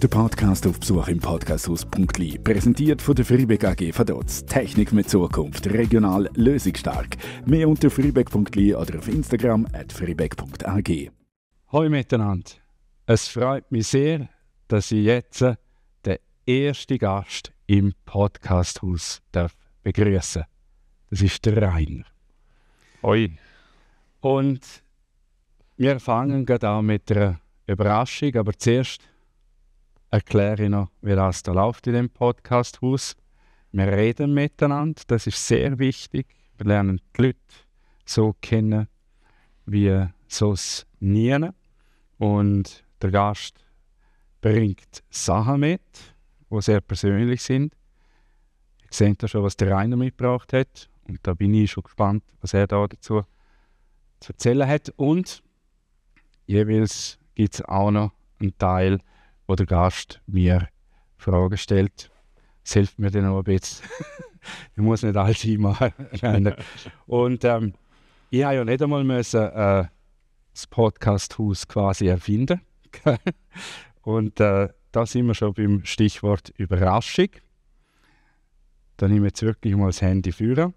Der Podcast auf Besuch im Podcasthaus.li, präsentiert von der Fribeck AG Vaduz. Technik mit Zukunft, regional lösungsstark. Mehr unter fribeck.li oder auf Instagram @fribeck.ag. Hallo miteinander. Es freut mich sehr, dass ich jetzt den ersten Gast im Podcasthaus begrüßen darf. Das ist der Rainer. Hoi. Und wir fangen gerade auch mit einer Überraschung, aber zuerst erkläre ich noch, wie das da läuft in dem Podcasthaus. Wir reden miteinander, das ist sehr wichtig. Wir lernen die Leute so kennen, wie sonst nie. Und der Gast bringt Sachen mit, die sehr persönlich sind. Ihr seht ja schon, was der Rainer mitgebracht hat. Und da bin ich schon gespannt, was er da dazu zu erzählen hat. Und jeweils gibt es auch noch einen Teil, wo der Gast mir Fragen stellt. Das hilft mir dann auch ein bisschen. Ich muss nicht alles machen. Und ich habe ja nicht einmal müssen, das Podcasthaus quasi erfinden. Und da sind wir schon beim Stichwort Überraschung. Da nehme ich jetzt wirklich mal das Handy führen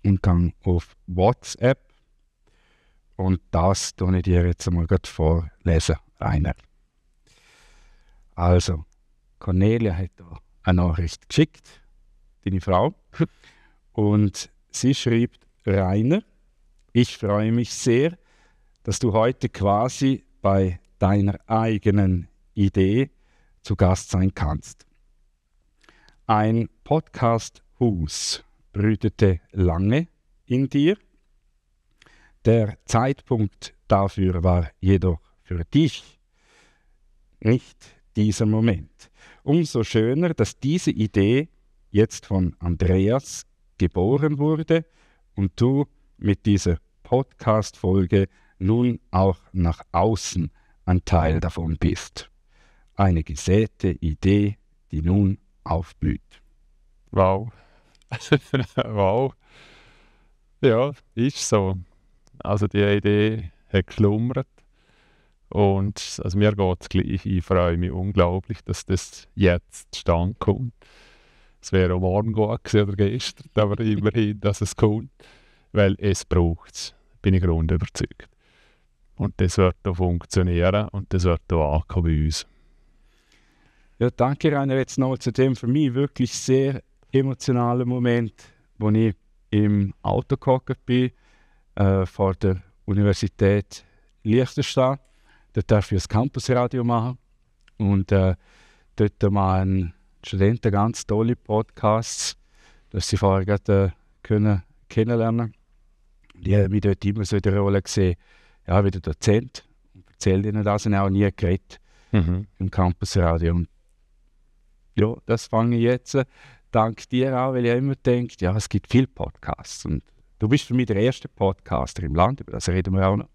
und gehe auf WhatsApp. Und das tue ich dir jetzt einmal vorlesen, Rainer. Also, Cornelia hat da eine Nachricht geschickt, deine Frau. Und sie schreibt: Rainer, ich freue mich sehr, dass du heute quasi bei deiner eigenen Idee zu Gast sein kannst. Ein Podcast-Haus brütete lange in dir. Der Zeitpunkt dafür war jedoch für dich nicht dieser Moment. Umso schöner, dass diese Idee jetzt von Andreas geboren wurde und du mit dieser Podcast-Folge nun auch nach außen ein Teil davon bist. Eine gesäte Idee, die nun aufblüht. Wow. Wow. Ja, ist so. Also die Idee hat geschlummert. Und also mir geht es gleich. Ich freue mich unglaublich, dass das jetzt zustande kommt. Es wäre auch morgen gut gewesen oder gestern, aber immerhin, dass es kommt. Weil es braucht es, bin ich grundüberzeugt. Und das wird auch funktionieren und das wird auch ankommen bei uns. Ja, danke Rainer, jetzt noch zu dem für mich wirklich sehr emotionalen Moment, wo ich im Auto gehockt bin, vor der Universität Liechtenstein. Dort darf ich das Campusradio machen und dort machen Studenten ganz tolle Podcasts, dass sie vorher gerade können kennenlernen. Die haben mich dort immer so in der Rolle gesehen, ja, wie der Dozent, und erzählt ihnen das, und auch nie geredet im Campusradio. Und ja, das fange ich jetzt dank dir auch, weil ich immer denke, ja, es gibt viele Podcasts und du bist für mich der erste Podcaster im Land, über das reden wir auch noch.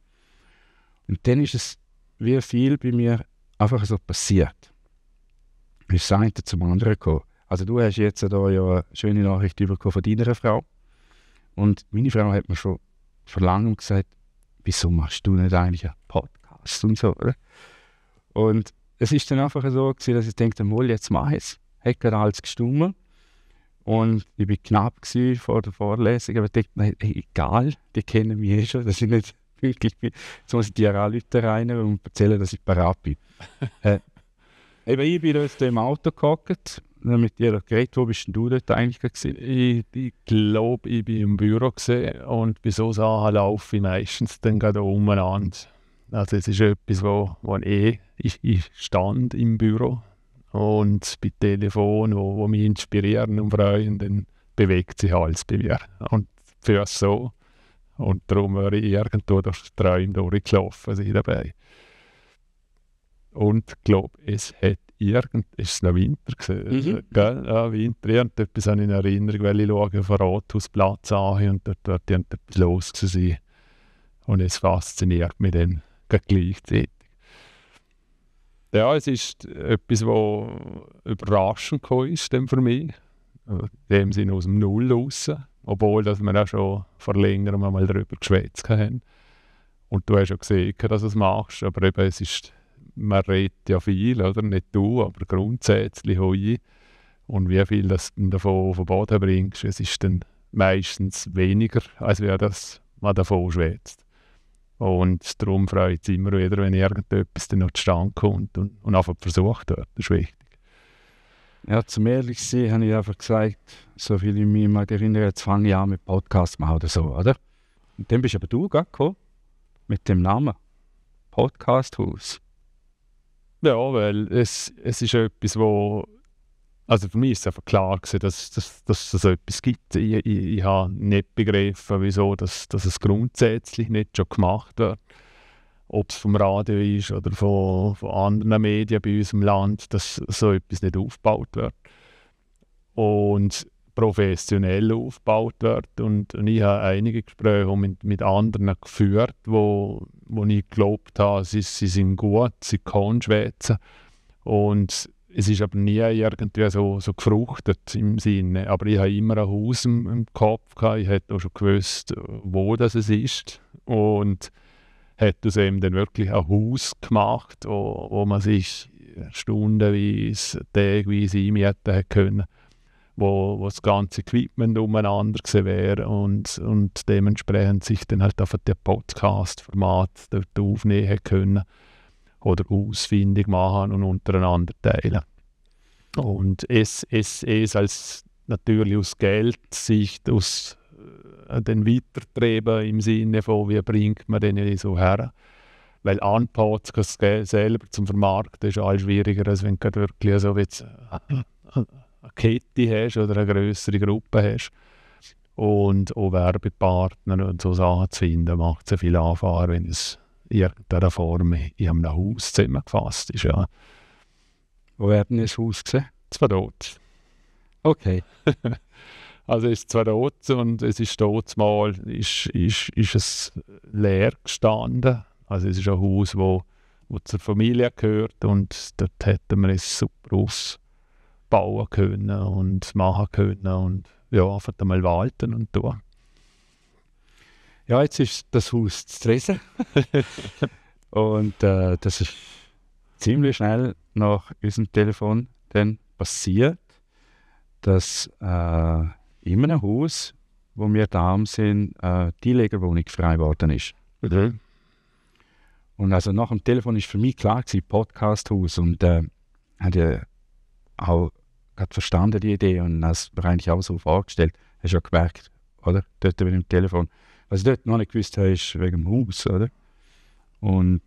Und dann ist es wie viel bei mir einfach so passiert. Ist das eine zum anderen gekommen. Also du hast jetzt da ja eine schöne Nachricht bekommen von deiner Frau. Und meine Frau hat mir schon vor langem gesagt, wieso machst du nicht eigentlich einen Podcast und so, oder? Und es ist dann einfach so gewesen, dass ich dachte, mal, jetzt mache ich es. Hat gerade alles gestummt. Und ich war knapp vor der Vorlesung, aber ich dachte, nein, egal, die kennen mich eh schon, dass ich nicht wirklich bin. Jetzt muss ich die auch Leute rein und erzählen, dass ich parat bin. Eben, ich bin jetzt im Auto gehockt, mit dir geredet. Wo bist denn du dort eigentlich gewesen? Ich glaube, ich war im Büro und bei so Sachen laufe ich meistens dann gerade umeinander. Also es ist etwas, wo ich stand im Büro und bei Telefon, wo mich inspirieren und freuen, dann bewegt sich alles bei mir. Und für so. Und darum wäre ich irgendwo durch die Träume durchgelaufen sein dabei. Und ich glaube, es hat ist noch Winter gewesen, gell? Ja, Winter, irgendetwas habe ich in Erinnerung, weil ich schaue auf den Rathausplatz an und dort wird irgendetwas los gewesen. Und es fasziniert mich dann gleichzeitig. Ja, es ist etwas, was überraschend gekommen ist für mich. In dem Sinne aus dem Null raus. Obwohl dass wir auch schon vor längerem einmal darüber geschwätzt haben. Und du hast ja gesehen, dass du es machst. Aber eben, es ist man redet ja viel, oder? Nicht du, aber grundsätzlich heute. Und wie viel das du davon auf den Boden bringst, es ist dann meistens weniger, als wer das man davon schwätzt. Und darum freut es immer wieder, wenn irgendetwas dann noch zustande kommt und einfach versucht wird. Das ist wichtig. Ja, zum ehrlich sein, habe ich einfach gesagt, so viel ich mich mal erinnere, jetzt fange ich an mit Podcast machen oder so, oder? Und dann bist aber du gekommen mit dem Namen Podcast-Haus. Ja, weil es ist etwas, wo... Also für mich ist es einfach klar gewesen, dass es so etwas gibt. Ich habe nicht begriffen, wieso dass es grundsätzlich nicht schon gemacht wird. Ob es vom Radio ist oder von anderen Medien bei uns im Land, dass so etwas nicht aufgebaut wird. Und professionell aufgebaut wird. Und ich habe einige Gespräche mit anderen geführt, wo ich geglaubt habe, sie sind gut, sie können schwätzen. Und es ist aber nie irgendwie so gefruchtet im Sinne. Aber ich habe immer ein Haus im Kopf gehabt. Ich hätte auch schon gewusst, wo das ist. Und hätte aus eben dann wirklich ein Haus gemacht, wo man sich stundenweise, tageweise einmieten hätte können. Wo das ganze Equipment umeinander gewesen wäre und dementsprechend sich dann halt einfach der Podcast-Format dort aufnehmen hätte können oder ausfindig machen und untereinander teilen. Und es als natürlich aus Geldsicht, aus den Weitertreiben im Sinne von, wie bringt man den so her? Weil an Podcast selber zum Vermarkten ist alles schwieriger, als wenn du wirklich so wie eine Kette hast oder eine grössere Gruppe hast. Und auch Werbepartner und so Sachen zu finden, macht es viel einfacher, wenn es in irgendeiner Form in einem Haus zusammengefasst ist. Ja. Wo werden das Haus gesehen? Zwar dort. Okay. Also es ist zwar dort und es ist dort mal ist es leer gestanden. Also es ist ein Haus, wo zur Familie gehört und dort hätten wir es super ausbauen können und machen können und ja, einfach mal walten und tun. Ja, jetzt ist das Haus zu Tresen. Und das ist ziemlich schnell nach unserem Telefon dann passiert, dass in einem Haus, wo wir da sind, die Legerwohnung frei geworden ist. Mhm. Und also nach dem Telefon ist für mich klar gewesen, Podcast-Haus. Und habe ich auch gerade verstanden, die Idee, und das mir eigentlich auch so vorgestellt. Hast du ja gemerkt, oder? Dort mit dem Telefon. Was ich dort noch nicht gewusst habe, ist wegen dem Haus, oder? Und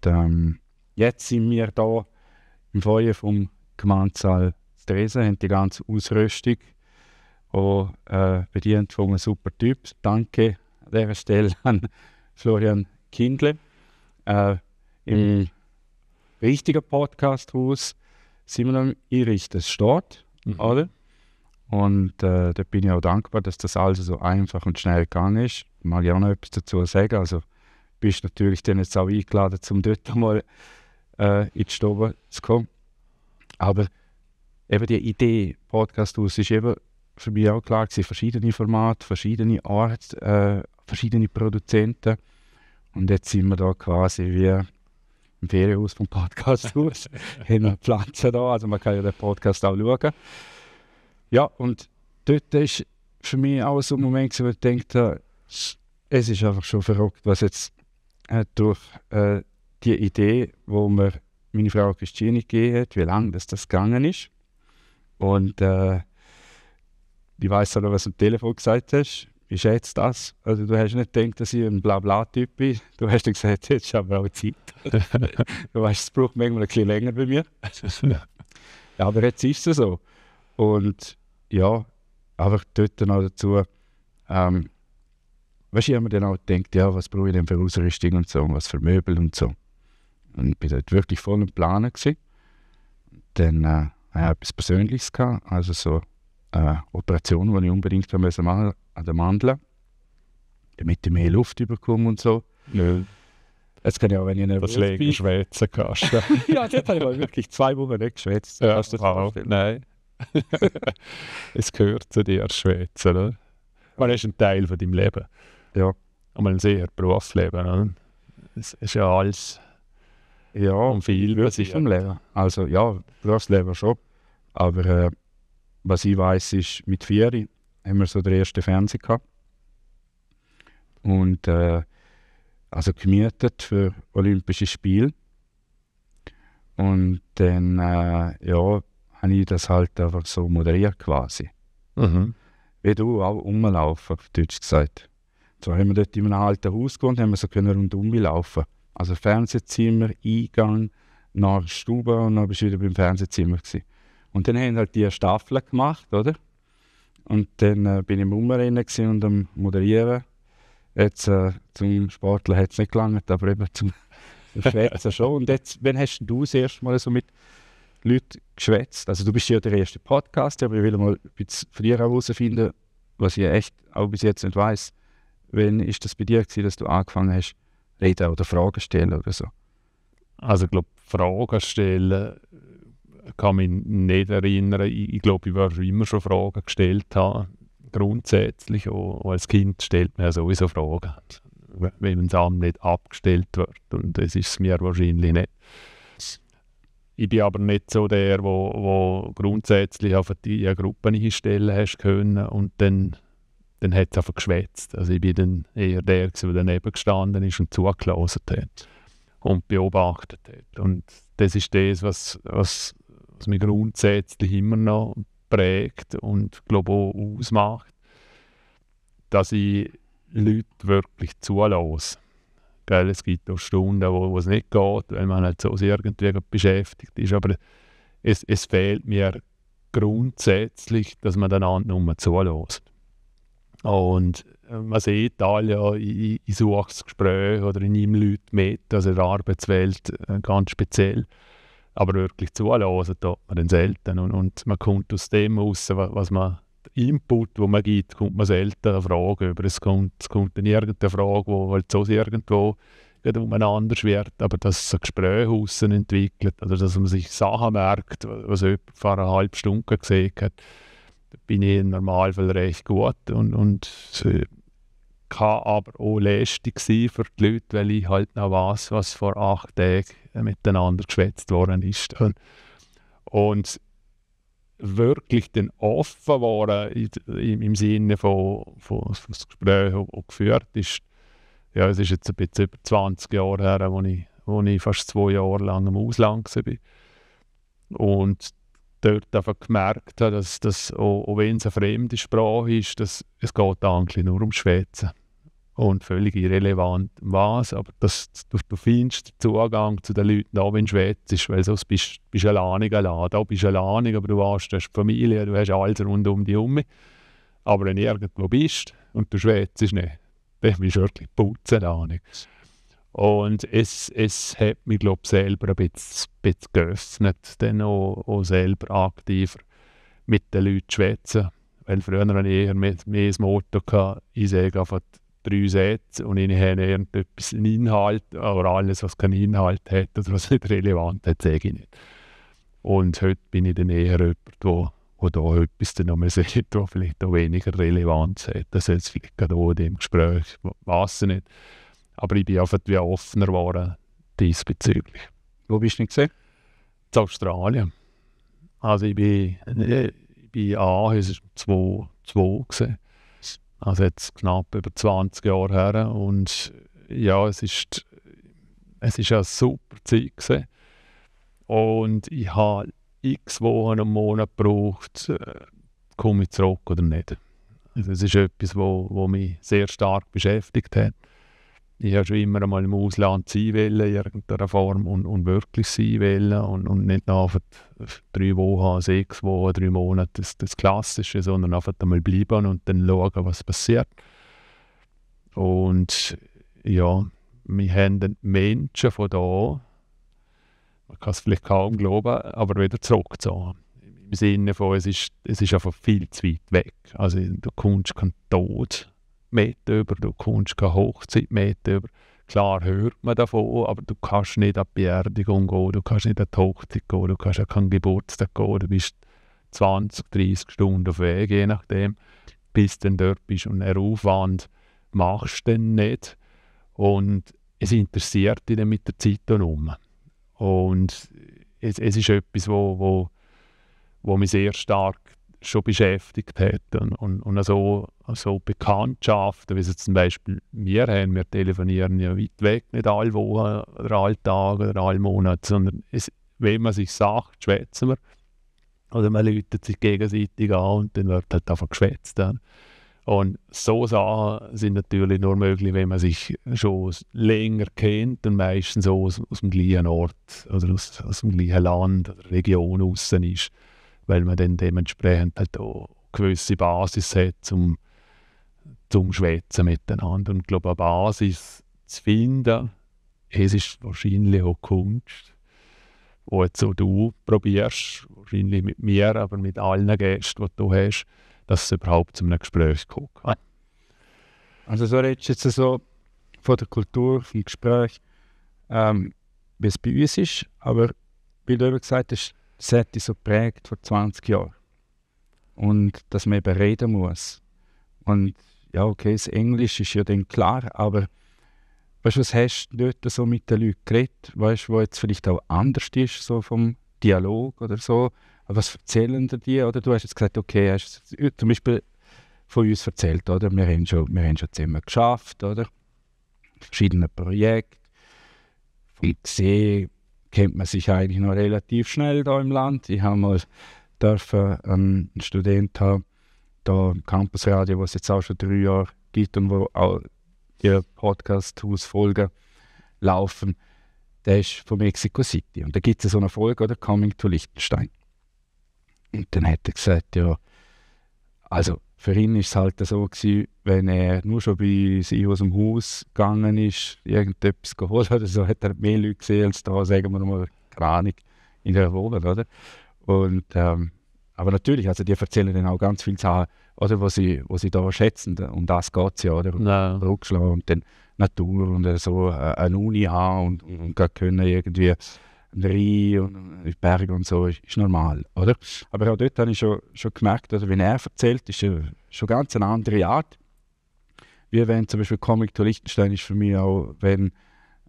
jetzt sind wir da im Feuer vom Gemeindesaal Tresen, haben die ganze Ausrüstung auch bedient von einem super Typ. Danke an dieser Stelle an Florian Kindle. Im richtigen Podcast-Haus sind wir noch einrichten. Es steht, oder? Und da bin ich auch dankbar, dass das alles so einfach und schnell gegangen ist. Mag ich auch noch etwas dazu sagen. Also bist natürlich dann jetzt auch eingeladen, um dort mal in die Stube zu kommen. Aber eben die Idee Podcast-Haus ist eben für mich auch klar gewesen, verschiedene Formate, verschiedene Orte, verschiedene Produzenten. Und jetzt sind wir da quasi wie im Ferienhaus vom Podcast-Haus. Haben wir Pflanzen da, also man kann ja den Podcast auch schauen. Ja, und dort ist für mich auch so ein Moment, wo ich denke, es ist einfach schon verrückt, was jetzt durch die Idee, wo mir meine Frau Christine gegeben hat, wie lange das gegangen ist. Und ich weiss auch noch, was du am Telefon gesagt hast. Wie schätzt das? Also du hast nicht gedacht, dass ich ein Blabla-Typ bin. Du hast gesagt, jetzt ist aber auch Zeit. Du weißt, es braucht manchmal ein bisschen länger bei mir. Ja, aber jetzt ist es so. Und ja, einfach dort noch dazu, weißt du, ich habe mir dann auch gedacht, ja, was brauche ich denn für Ausrüstung und so, was für Möbel und so. Und ich war dort wirklich voll im Planen gewesen. Dann habe ich etwas Persönliches gehabt, also so eine Operation, die ich unbedingt machen musste an der Mandel, damit ich mehr Luft bekomme und so. Nö. Jetzt kann ich auch, wenn ich nervös Das bin. schwätzen kannst. Ja, dort habe ich mal wirklich 2 Wochen nicht geschwätzt. Ja, Kannst du dir das vorstellen? Nein. Es gehört zu dir, Schwätzen, oder? Man ist ein Teil von deinem Leben. Ja. Aber ein sehr Berufsleben, oder? Es ist ja alles Ja, und viel wirklich vom Leben. Also ja, Berufsleben schon. Aber was ich weiss, ist, mit 4 haben wir so den ersten Fernseher gehabt. Und also gemietet für Olympische Spiele. Und dann ja, habe ich das halt einfach so moderiert quasi. Mhm. Wie du, auch rumlaufen, auf Deutsch gesagt. So haben wir dort in einem alten Haus gewohnt, haben wir so können rundum laufen. Also Fernsehzimmer, Eingang, nach der Stube und dann bist du wieder beim Fernsehzimmer gewesen. Und dann haben halt die Staffeln gemacht, oder? Und dann bin ich im Umrennen und am Moderieren. Jetzt zum Sportler hat es nicht gelangt, aber eben zum Schwätzen schon. Und jetzt, wann hast du das erste Mal so mit Leuten geschwätzt? Also du bist ja der erste Podcast, aber ich will mal ein bisschen von dir herausfinden, was ich echt auch bis jetzt nicht weiss. Wann ist das bei dir gewesen, dass du angefangen hast, reden oder Fragen stellen oder so? Also ich glaube, Fragen stellen kann mich nicht erinnern. Ich glaube, ich werde immer schon Fragen gestellt haben. Grundsätzlich, auch als Kind stellt man ja sowieso Fragen, wenn es einem nicht abgestellt wird. Und das ist es mir wahrscheinlich nicht. Ich bin aber nicht so der, wo grundsätzlich auf die Gruppen einstellen hast können und dann hat es einfach geschwätzt. Also ich bin dann eher der, der daneben gestanden ist und zugelassen hat und beobachtet hat. Und das ist das, was mich grundsätzlich immer noch prägt und glaube auch ausmacht, dass ich Leute wirklich zulasse. Es gibt auch Stunden, wo es nicht geht, weil man halt so sehr irgendwie beschäftigt ist, aber es fehlt mir grundsätzlich, dass man den anderen nur zulässt. Und man sieht alle, ja, ich suche das Gespräch oder ich nehme Leute mit, also in der Arbeitswelt ganz speziell. Aber wirklich zuhören tut man dann selten. Und man kommt aus dem raus, was man, der Input, den man gibt, kommt man selten eine Frage über. Es kommt dann irgendeine Frage, die halt so irgendwo umeinander schwirrt, aber dass es ein Gespräch raus entwickelt, oder dass man sich Sachen merkt, was jemand vor einer halben Stunde gesehen hat, da bin ich im Normalfall recht gut und kann aber auch lästig sein für die Leute, weil ich halt noch weiss, was vor 8 Tagen miteinander geschwätzt worden ist. Und wirklich dann offen worden im Sinne von das Gespräch auch geführt ist, ja, es ist jetzt ein bisschen über 20 Jahre her, wo ich fast 2 Jahre lang im Ausland war. Und dort einfach gemerkt habe, dass auch wenn es eine fremde Sprache ist, dass es geht eigentlich nur um Schwätzen. Und völlig irrelevant was, aber du findest den Zugang zu den Leuten auch, wenn du schwätzt, weil sonst bist du alleine geladen. Da bist du alleine, aber du hast Familie, du hast alles rund um dich herum. Aber wenn du irgendwo bist und du schwätzt nicht, dann bist du wirklich putzelanig. Und es hat mich, glaube ich, selber ein bisschen geöffnet, dann auch selber aktiver mit den Leuten zu schwätzen. Weil früher hatte ich eher mehr das Motto gehabt, ich sage einfach 3 Sätze und ich habe irgendetwas, einen Inhalt, aber alles, was keinen Inhalt hat oder was nicht relevant hat, sage ich nicht. Und heute bin ich dann eher jemand, der da etwas dann noch mal sagt, was vielleicht auch weniger Relevanz hat. Das ist jetzt vielleicht gerade auch in dem Gespräch, weiß ich nicht. Aber ich bin einfach wie offener geworden diesbezüglich. Wo bist du nicht gesehen? In Australien. Also ich bin es war 2 gewesen. Also jetzt knapp über 20 Jahre her und ja, es ist eine super Zeit gewesen. Und ich habe x Wochen und Monate gebraucht, komme ich zurück oder nicht. Also es ist etwas, wo mich sehr stark beschäftigt hat. Ich habe schon immer einmal im Ausland sein wollen, in irgendeiner Form, und wirklich sein wollen und nicht nach 3 Wochen, 6 Wochen, 3 Monate das Klassische, sondern einfach einmal bleiben und dann schauen, was passiert. Und ja, wir haben den Menschen von da, man kann es vielleicht kaum glauben, aber wieder zurückgezogen. Im Sinne von, es ist einfach viel zu weit weg. Also du kommst keinen Tod mit über, du kommst keine Hochzeit mit über. Klar hört man davon, aber du kannst nicht an die Beerdigung gehen, du kannst nicht an die Hochzeit gehen, du kannst an keinen Geburtstag gehen, du bist 20, 30 Stunden auf Weg, je nachdem, bis du dann dort bist. Und einen Aufwand machst du dann nicht. Und es interessiert dich dann mit der Zeit herum. Und es ist etwas, wo mich sehr stark schon beschäftigt hat. Und so Bekanntschaften, wie sie zum Beispiel wir haben, wir telefonieren ja weit weg, nicht alle Wochen oder alle Tage oder alle Monate, sondern wenn man sich sagt, schwätzen wir. Oder man läutet sich gegenseitig an und dann wird halt einfach geschwätzt. Dann. Und so Sachen sind natürlich nur möglich, wenn man sich schon länger kennt und meistens so aus dem gleichen Ort oder aus dem gleichen Land oder Region aussen ist, weil man dann dementsprechend halt auch eine gewisse Basis hat zum Schwätzen miteinander. Und ich glaube, eine Basis zu finden, es ist wahrscheinlich auch Kunst, wo jetzt so du probierst, wahrscheinlich mit mir, aber mit allen Gästen, die du hast, dass es überhaupt zu einem Gespräch kommt. Also so redest du jetzt so von der Kultur, vom Gespräch, wie es bei uns ist, aber wie du eben gesagt hast, das hat dich so geprägt vor 20 Jahren. Und dass man eben reden muss. Und ja, okay, das Englisch ist ja dann klar, aber weißt du, was hast du dort so mit den Leuten geredet, weißt du, wo jetzt vielleicht auch anders ist, so vom Dialog oder so? Was erzählen die? Oder du hast jetzt gesagt, okay, hast du zum Beispiel von uns erzählt, oder? Wir haben schon zusammen geschafft, oder? Verschiedene Projekte. Vom See kennt man sich eigentlich noch relativ schnell da im Land. Ich habe mal einen Student haben, da im Campusradio, was es jetzt auch schon 3 Jahre gibt und wo auch die Podcast-Hausfolgen laufen, der ist von Mexico City. Und da gibt es so eine Folge, oder? Coming to Liechtenstein. Und dann hat er gesagt, ja, also für ihn war es halt so gewesen, wenn er nur schon bei sich aus dem Haus gegangen ist, irgendetwas geholt oder so, hat er mehr Leute gesehen als da, sagen wir mal, keine Ahnung, in der Wohnung, oder? Und, aber natürlich, also die erzählen dann auch ganz viele Sachen, oder, was sie da schätzen, um das geht es ja, oder? Rückschlag und dann Natur und so eine Uni haben und können irgendwie ein Rhein und die Berge und so, ist normal, oder? Aber auch dort habe ich schon gemerkt, oder, wenn er erzählt, ist schon ganz eine andere Art. Wie wenn zum Beispiel Coming to Liechtenstein ist für mich auch, wenn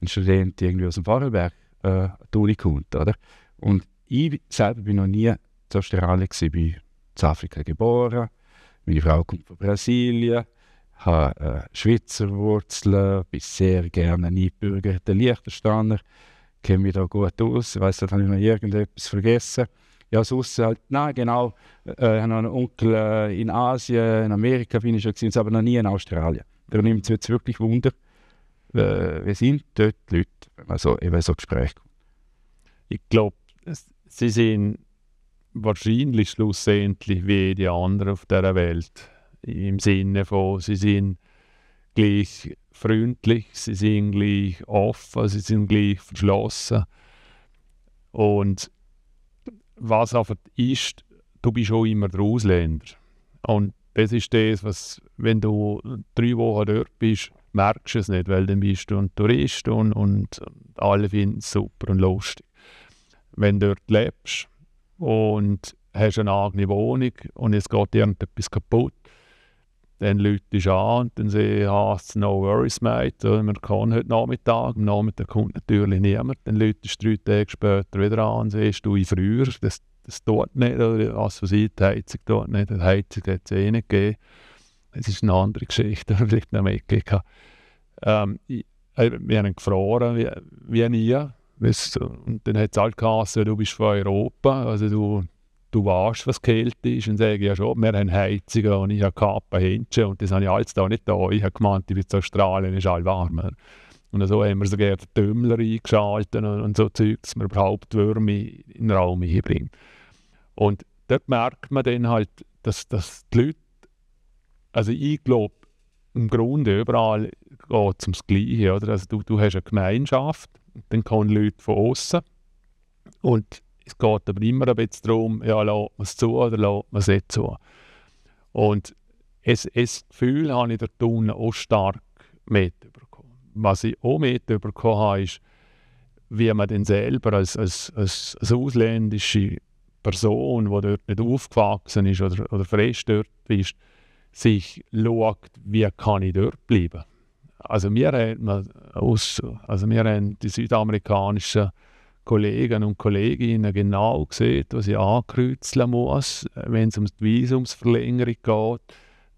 ein Student irgendwie aus dem Vorarlberg die Uni kommt, oder? Und ich selber bin noch nie in Australien gewesen, bin in Afrika geboren, meine Frau kommt von Brasilien, habe Schweizer Wurzeln, bin sehr gerne ein eingebürgerter Liechtensteiner, kenne mich da gut aus, ich weiss, da habe ich noch irgendetwas vergessen. Ja, sonst halt, nein, genau, ich habe noch einen Onkel in Asien, in Amerika bin ich schon gewesen, aber noch nie in Australien. Da nimmt es jetzt wirklich Wunder, wie sind dort die Leute, wenn man so Gespräche kommt. Ich glaube, sie sind wahrscheinlich schlussendlich wie die anderen auf dieser Welt. Im Sinne von, sie sind gleich freundlich, sie sind gleich offen, sie sind gleich verschlossen. Und was aber ist, du bist auch immer der Ausländer. Und das ist das, was, wenn du 3 Wochen dort bist, merkst du es nicht, weil dann bist du ein Tourist und alle finden es super und lustig. Wenn du dort lebst und hast eine eigene Wohnung und es geht irgendetwas kaputt, dann läutest du an und dann sagst du, no worries, mate, wir können heute Nachmittag, am Nachmittag kommt natürlich niemand, dann läutest du 3 Tage später wieder an und sagst, du, früher, das tut nicht, oder was weiß ich, die Heizung tut nicht, die Heizung hat es eh nicht gegeben. Das ist eine andere Geschichte, die vielleicht noch mitgegeben habe. Wir haben gefroren wie nie. Und dann hat es halt geheißen, du bist von Europa, also du weißt, was Kälte ist. Und sage ja schon, wir haben Heizungen und ich habe Kappen hinten und das habe ich alles da nicht da. Ich habe gemeint, ich bin zu Australien, ist all warm. Und so haben wir sogar den Tümmler eingeschaltet und so Zeug, dass man überhaupt Würmer in den Raum hinbringen. Und dort merkt man dann halt, dass die Leute, also ich glaube, im Grunde überall geht es ums Gleiche. Oder? Also du hast eine Gemeinschaft, dann kommen Leute von außen und es geht aber immer ein bisschen darum, ja, lässt man es zu oder lässt man es nicht zu. Und das Gefühl habe ich dort unten auch stark mitbekommen. Was ich auch mitbekommen habe, ist, wie man dann selber als ausländische Person, die dort nicht aufgewachsen ist oder frisch dort ist, sich schaut, wie kann ich dort bleiben. Also wir haben die südamerikanischen Kollegen und Kolleginnen genau sieht, was ich ankreuzeln muss, wenn es um die Visumsverlängerung geht,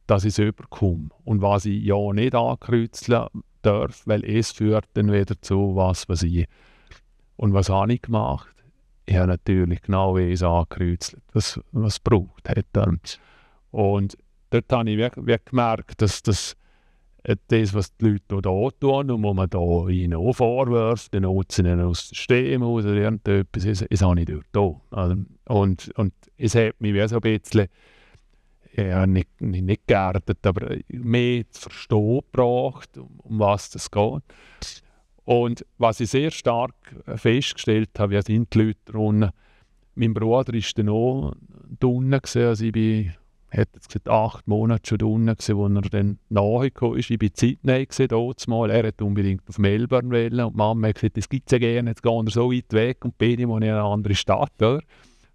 dass ich es überkomme. Und was ich ja nicht ankreuzeln darf, weil es führt dann wieder zu was ich. Und was habe ich gemacht? Ich habe natürlich genau es angekreuzelt, was es braucht hat. Und dort habe ich wirklich gemerkt, dass das, was die Leute da tun und wo man da ihnen auch vorwirft, dann nutzen sie aus dem System aus oder irgendetwas, das habe ich dort da. Also, und es hat mich wie so ein bisschen, ja, nicht geerdet, aber mehr zu verstehen gebracht, um was es geht. Und was ich sehr stark festgestellt habe, sind die Leute drunten. Mein Bruder war dann auch drinnen, also ich bin, hat jetzt gesagt, 8 Monate schon drinnen, als er dann nachgekommen ist. Ich war in Sydney damals. Er wollte unbedingt auf Melbourne wollen. Und die Mama hat gesagt, das gibt es ja gerne, jetzt gehen wir so weit weg und bin ich in eine andere Stadt. Oder?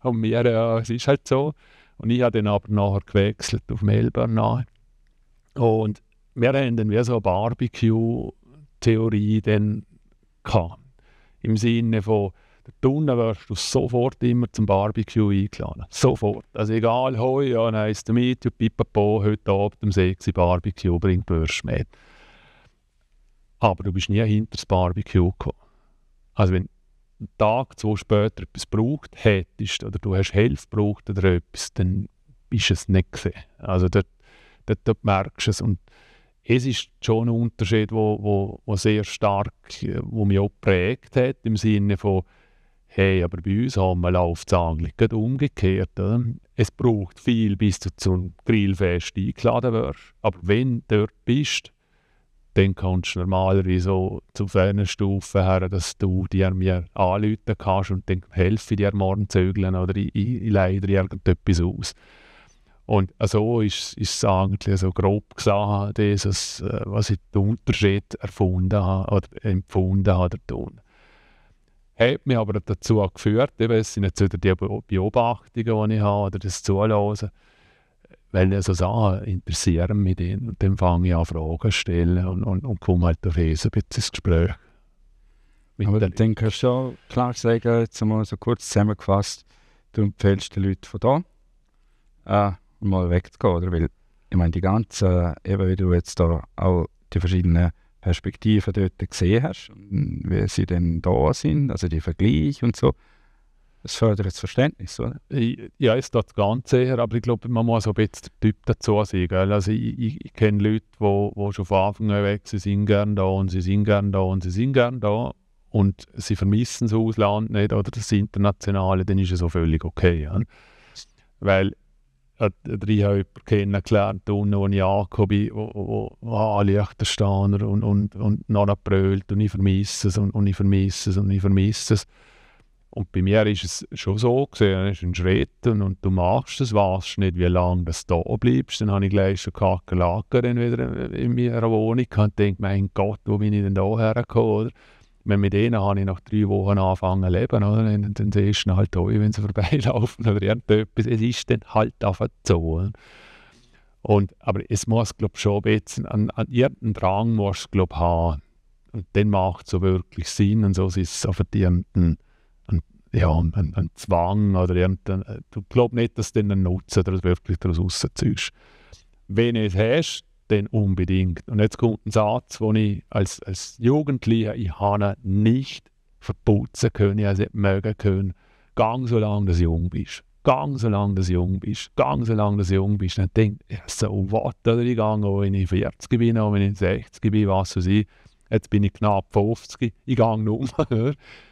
Und mir, es ist halt so. Und ich habe dann aber nachher gewechselt auf Melbourne nachher. Und wir haben dann wie so eine Barbecue-Theorie dann gehabt. Im Sinne von, da unten wirst du sofort immer zum Barbecue eingeladen. Sofort. Also egal, hoi, ja, nice to meet you, pipapo, heute Abend um 6 Uhr Barbecue, bringt Würst mit. Aber du bist nie hinter das Barbecue gekommen. Also wenn einen Tag, 2 später etwas gebraucht hättest, oder du hast Hilfe gebraucht oder etwas, dann bist du es nicht gesehen. Also dort merkst du es. Und es ist schon ein Unterschied, wo sehr stark, wo mich auch geprägt hat, im Sinne von, hey, aber bei uns läuft es eigentlich gerade umgekehrt. Oder? Es braucht viel, bis du zum Grillfest eingeladen wirst. Aber wenn du dort bist, dann kannst du normalerweise so zu einer Stufe her, dass du mir anrufen kannst und dann helfe ich dir morgen zügeln oder ich leide dir irgendetwas aus. Und so ist es eigentlich so grob gesagt, dieses, was ich den Unterschied erfunden habe oder empfunden habe. Hat mich aber dazu geführt, es sind jetzt wieder die Beobachtungen, die ich habe, oder das Zuhören, weil so Sachen interessieren mich dann. Und dann fange ich an, Fragen zu stellen und komme halt auf ein bisschen ins Gespräch. Aber dann kannst du auch klar sagen, jetzt mal so kurz zusammengefasst, du empfiehlst den Leuten von da mal wegzugehen, oder? Weil, ich meine, die ganzen, eben wie du jetzt da auch die verschiedenen Perspektiven dort gesehen hast, und wie sie denn da sind, also die Vergleiche und so, das fördert das Verständnis, oder? Ja, es tut ganz sicher, aber ich glaube, man muss auch ein bisschen der Typ dazu sein. Gell? Also ich kenne Leute, die schon von Anfang an weg sind, sie sind gerne da und sie sind gerne da und sie sind gerne da und sie vermissen das Ausland nicht oder das Internationale, dann ist es auch völlig okay. Ja? Weil ich habe jemanden kennengelernt, wo ich angekommen bin, wo Liechtensteiner und noch brüllt und ich vermisse es und ich vermisse es und ich vermisse es. Und bei mir ist es schon so gesehen, es ist ein Schritt und du machst es, weißt nicht, wie lange du da bleibst. Dann habe ich gleich schon Kakerlaken wieder in meiner Wohnung und denke, mein Gott, wo bin ich denn da hergekommen? Oder? Mit denen habe ich nach 3 Wochen angefangen zu leben. Oder? Dann siehst du halt auch, wenn sie vorbeilaufen oder irgendetwas. Es ist dann halt einfach so. Aber es muss, glaube ich, schon ein bisschen, an irgendeinen Drang musst du, glaube ich, haben. Und dann macht es so wirklich Sinn. Und so ist es auf irgendeinen ein Zwang oder irgendein. Du glaubst nicht, dass du einen Nutzen oder wirklich daraus rausziehst. Wenn du es hast, dann unbedingt. Und jetzt kommt ein Satz, den ich als Jugendlicher ich habe nicht verputzen können, also nicht mögen können. Gang so lange, dass du jung bist. Gang so lange, dass du jung bist. Gang so lange, dass du jung bist. Und dann denke ich, ja, so was, oder ich gehe, auch wenn ich 40 bin, auch wenn ich 60 bin, was weiß ich. Jetzt bin ich knapp 50, ich gehe nur.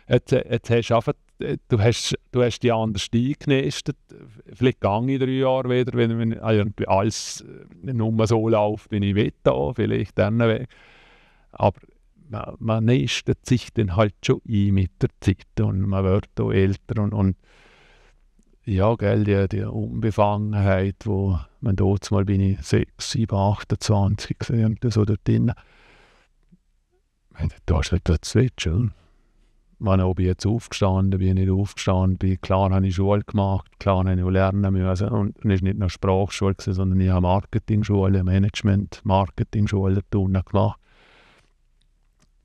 Jetzt hast du einfach, du hast die anders eingenistet. Vielleicht gehe ich 3 Jahre wieder, wenn irgendwie alles nur so läuft, wie ich will, da, vielleicht dann weg. Aber man nistet sich dann halt schon ein mit der Zeit und man wird auch älter und ja, gell, die Unbefangenheit, wo man dort mal bin ich 6, 7, 28 gesehen, so dort drin. Da hast du halt das Switch, oder? Ob ich jetzt aufgestanden bin, nicht aufgestanden bin. Klar habe ich Schule gemacht, klar habe ich auch lernen müssen. Und es war nicht nur Sprachschule, sondern ich habe Marketing-Schule, Management-Marketing-Schule gemacht.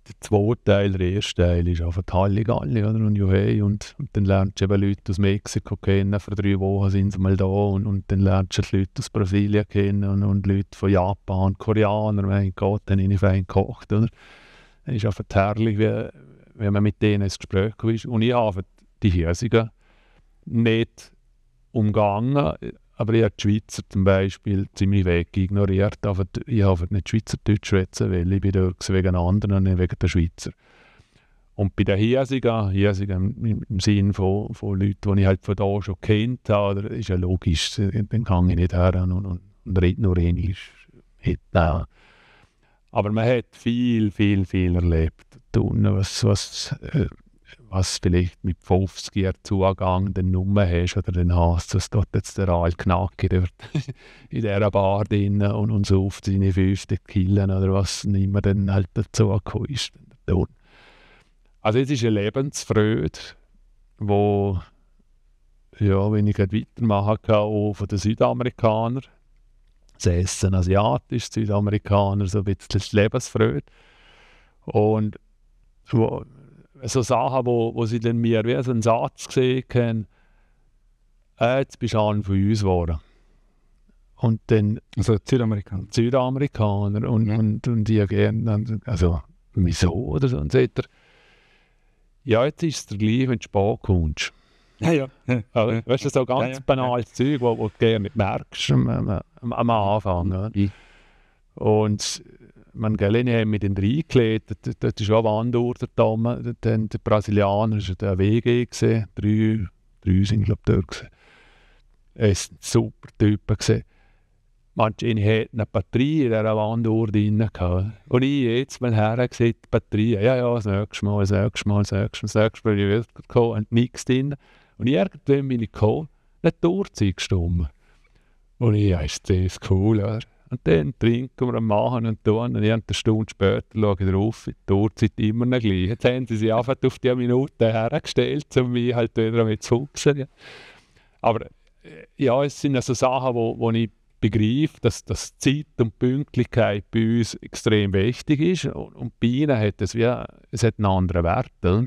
der zweite Teil, der erste Teil ist einfach Halligalli, oder? Und Juhei, und dann lernst du eben Leute aus Mexiko kennen, vor 3 Wochen sind sie mal da, und dann lernst du die Leute aus Brasilien kennen und Leute von Japan, Koreaner, mein Gott, dann habe ich fein gekocht, oder? Es ist einfach herrlich, wie man mit denen ins Gespräch kommt. Und ich habe die Hiesigen nicht umgangen, aber ich habe die Schweizer zum Beispiel ziemlich weg ignoriert. Aber ich habe nicht Schweizerdeutsch schwätzen, weil ich bin dort wegen anderen und nicht wegen der Schweizer. Und bei den Hiesigen im Sinne von Leuten, die ich halt von da schon kennt habe, ist ja logisch, dann kann ich nicht her und rede nur Englisch. Aber man hat viel erlebt. Was vielleicht mit 50 Jahren Zugang dann nur hast oder dann hast, was dort jetzt der Knacki dort in dieser Bar drin und so auf seine 50 Killen oder was nicht mehr dann halt dazu ist. Also es ist eine Lebensfreude, wo, ja, wenn ich weitermachen kann, auch von den Südamerikanern, das Essen asiatisch, Südamerikaner, so ein bisschen die Lebensfreude. Und so Sachen, wo sie dann mir wie so einen Satz gesehen haben, jetzt bist du einer von uns geworden. Und dann... Also Südamerikaner. Und die gerne, also wieso oder so. Und sagt er, ja, jetzt ist es der gleich, wenn du spät kommst. Ja. Also, weißt du, so ganz banales Zeug, wo du gerne nicht merkst am Anfang. Ja. Und man haben mit den reingelegt, das ist auch eine Wanduhr, der Brasilianer war der WG gesehen, 3 sind glaube ich dort gewesen. Er war ein super Typ gewesen. Manche hatten eine Batterie in dieser Wanduhr drin gehabt. Und ich jetzt mal her gesehen, die Batterie, ja, das nächste Mal, das nächste Mal, bin ich wieder gekommen und nichts drin. Und irgendwann bin ich gekommen, eine Uhrzeit gestummt. Und ich, ist das cool, oder? Und dann trinken wir und machen und tun. Und eine Stunde später schaue ich drauf, die Uhrzeit immer noch gleich. Jetzt haben sie sich einfach auf die Minute hergestellt, um mich halt wieder damit zu fuchsen. Ja. Aber ja, es sind also Sachen, wo ich begreife, dass Zeit und Pünktlichkeit bei uns extrem wichtig ist. Und bei ihnen hat es hat einen anderen Wert. Oder?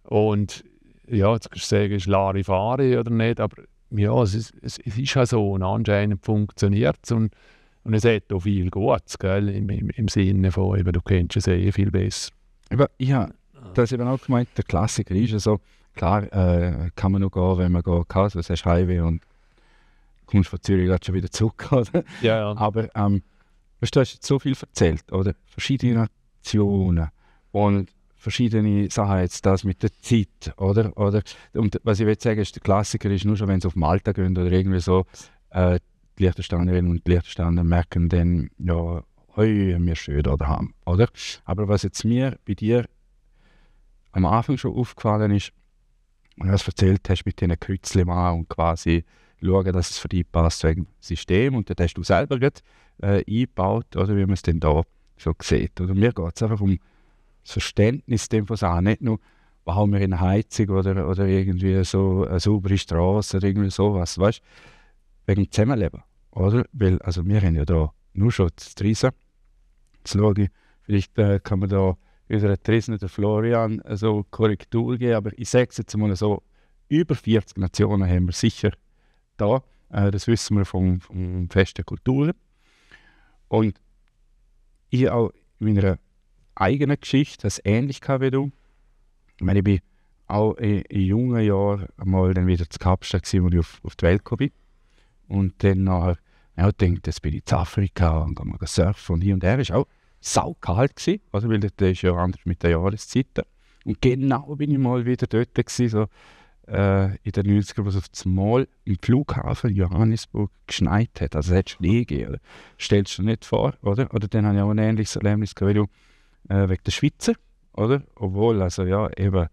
Und ja, jetzt kannst du sagen, ist Larifari oder nicht, aber ja, es ist ja so, und anscheinend funktioniert es und es hat auch viel Gutes, gell, im Sinne von, eben, du kennst es viel besser. Aber ja, das ist eben auch gemeint, der Klassiker ist ja so, klar kann man noch gehen, wenn man gehen kann, also das hast Highway und kommst von Zürich gerade schon wieder zurück, oder? Ja. Aber weißt du, hast jetzt so viel erzählt, oder? Verschiedene Nationen und verschiedene Sachen, jetzt das mit der Zeit, oder? Und was ich will sagen, ist, der Klassiker ist nur schon, wenn sie auf Malta gehen oder irgendwie so, die Liechtensteinerinnen und Liechtensteiner merken dann, ja, hey, wir schön da haben, oder? Aber was jetzt mir bei dir am Anfang schon aufgefallen ist, und du erzählt hast mit diesen Kreuzchen und quasi schauen, dass es für dich passt wegen dem System, und dann hast du selber eingebaut, oder wie man es denn da so sieht. Oder mir geht es einfach um das Verständnis von Sachen, nicht nur, bauen wir eine Heizung oder irgendwie so eine saubere Straße oder irgendwie sowas, weißt du, wegen dem Zusammenleben, oder? Weil, also wir haben ja da nur schon das Trisen, jetzt schaue ich, vielleicht kann man da unserer Trisen, der Florian, so Korrektur geben, aber ich sage es jetzt mal so, über 40 Nationen haben wir sicher da, das wissen wir vom Fest der Kulturen. Und ich auch in meiner eigenen Geschichte, das ähnlich wie du. Ich meine, ich bin auch in jungen Jahren einmal dann wieder zu Kapstadt gewesen, als ich auf die Welt gekommen bin. Und dann nachher, ja, gedacht, jetzt bin ich in Afrika und gehe mal surfen. Und hier und der war auch saukalt gewesen, also, weil das ist ja anders mit den Jahreszeiten. Und genau bin ich mal wieder dort gewesen, so in den 90ern, wo es auf das Mal im Flughafen Johannesburg geschneit hat. Also es hat Schnee gegeben. Stellst du dir nicht vor, oder? Oder dann habe ich auch ein ähnliches Erlebnis gehabt, wie du, wegen der Schweizer, oder? Obwohl, also ja, eben,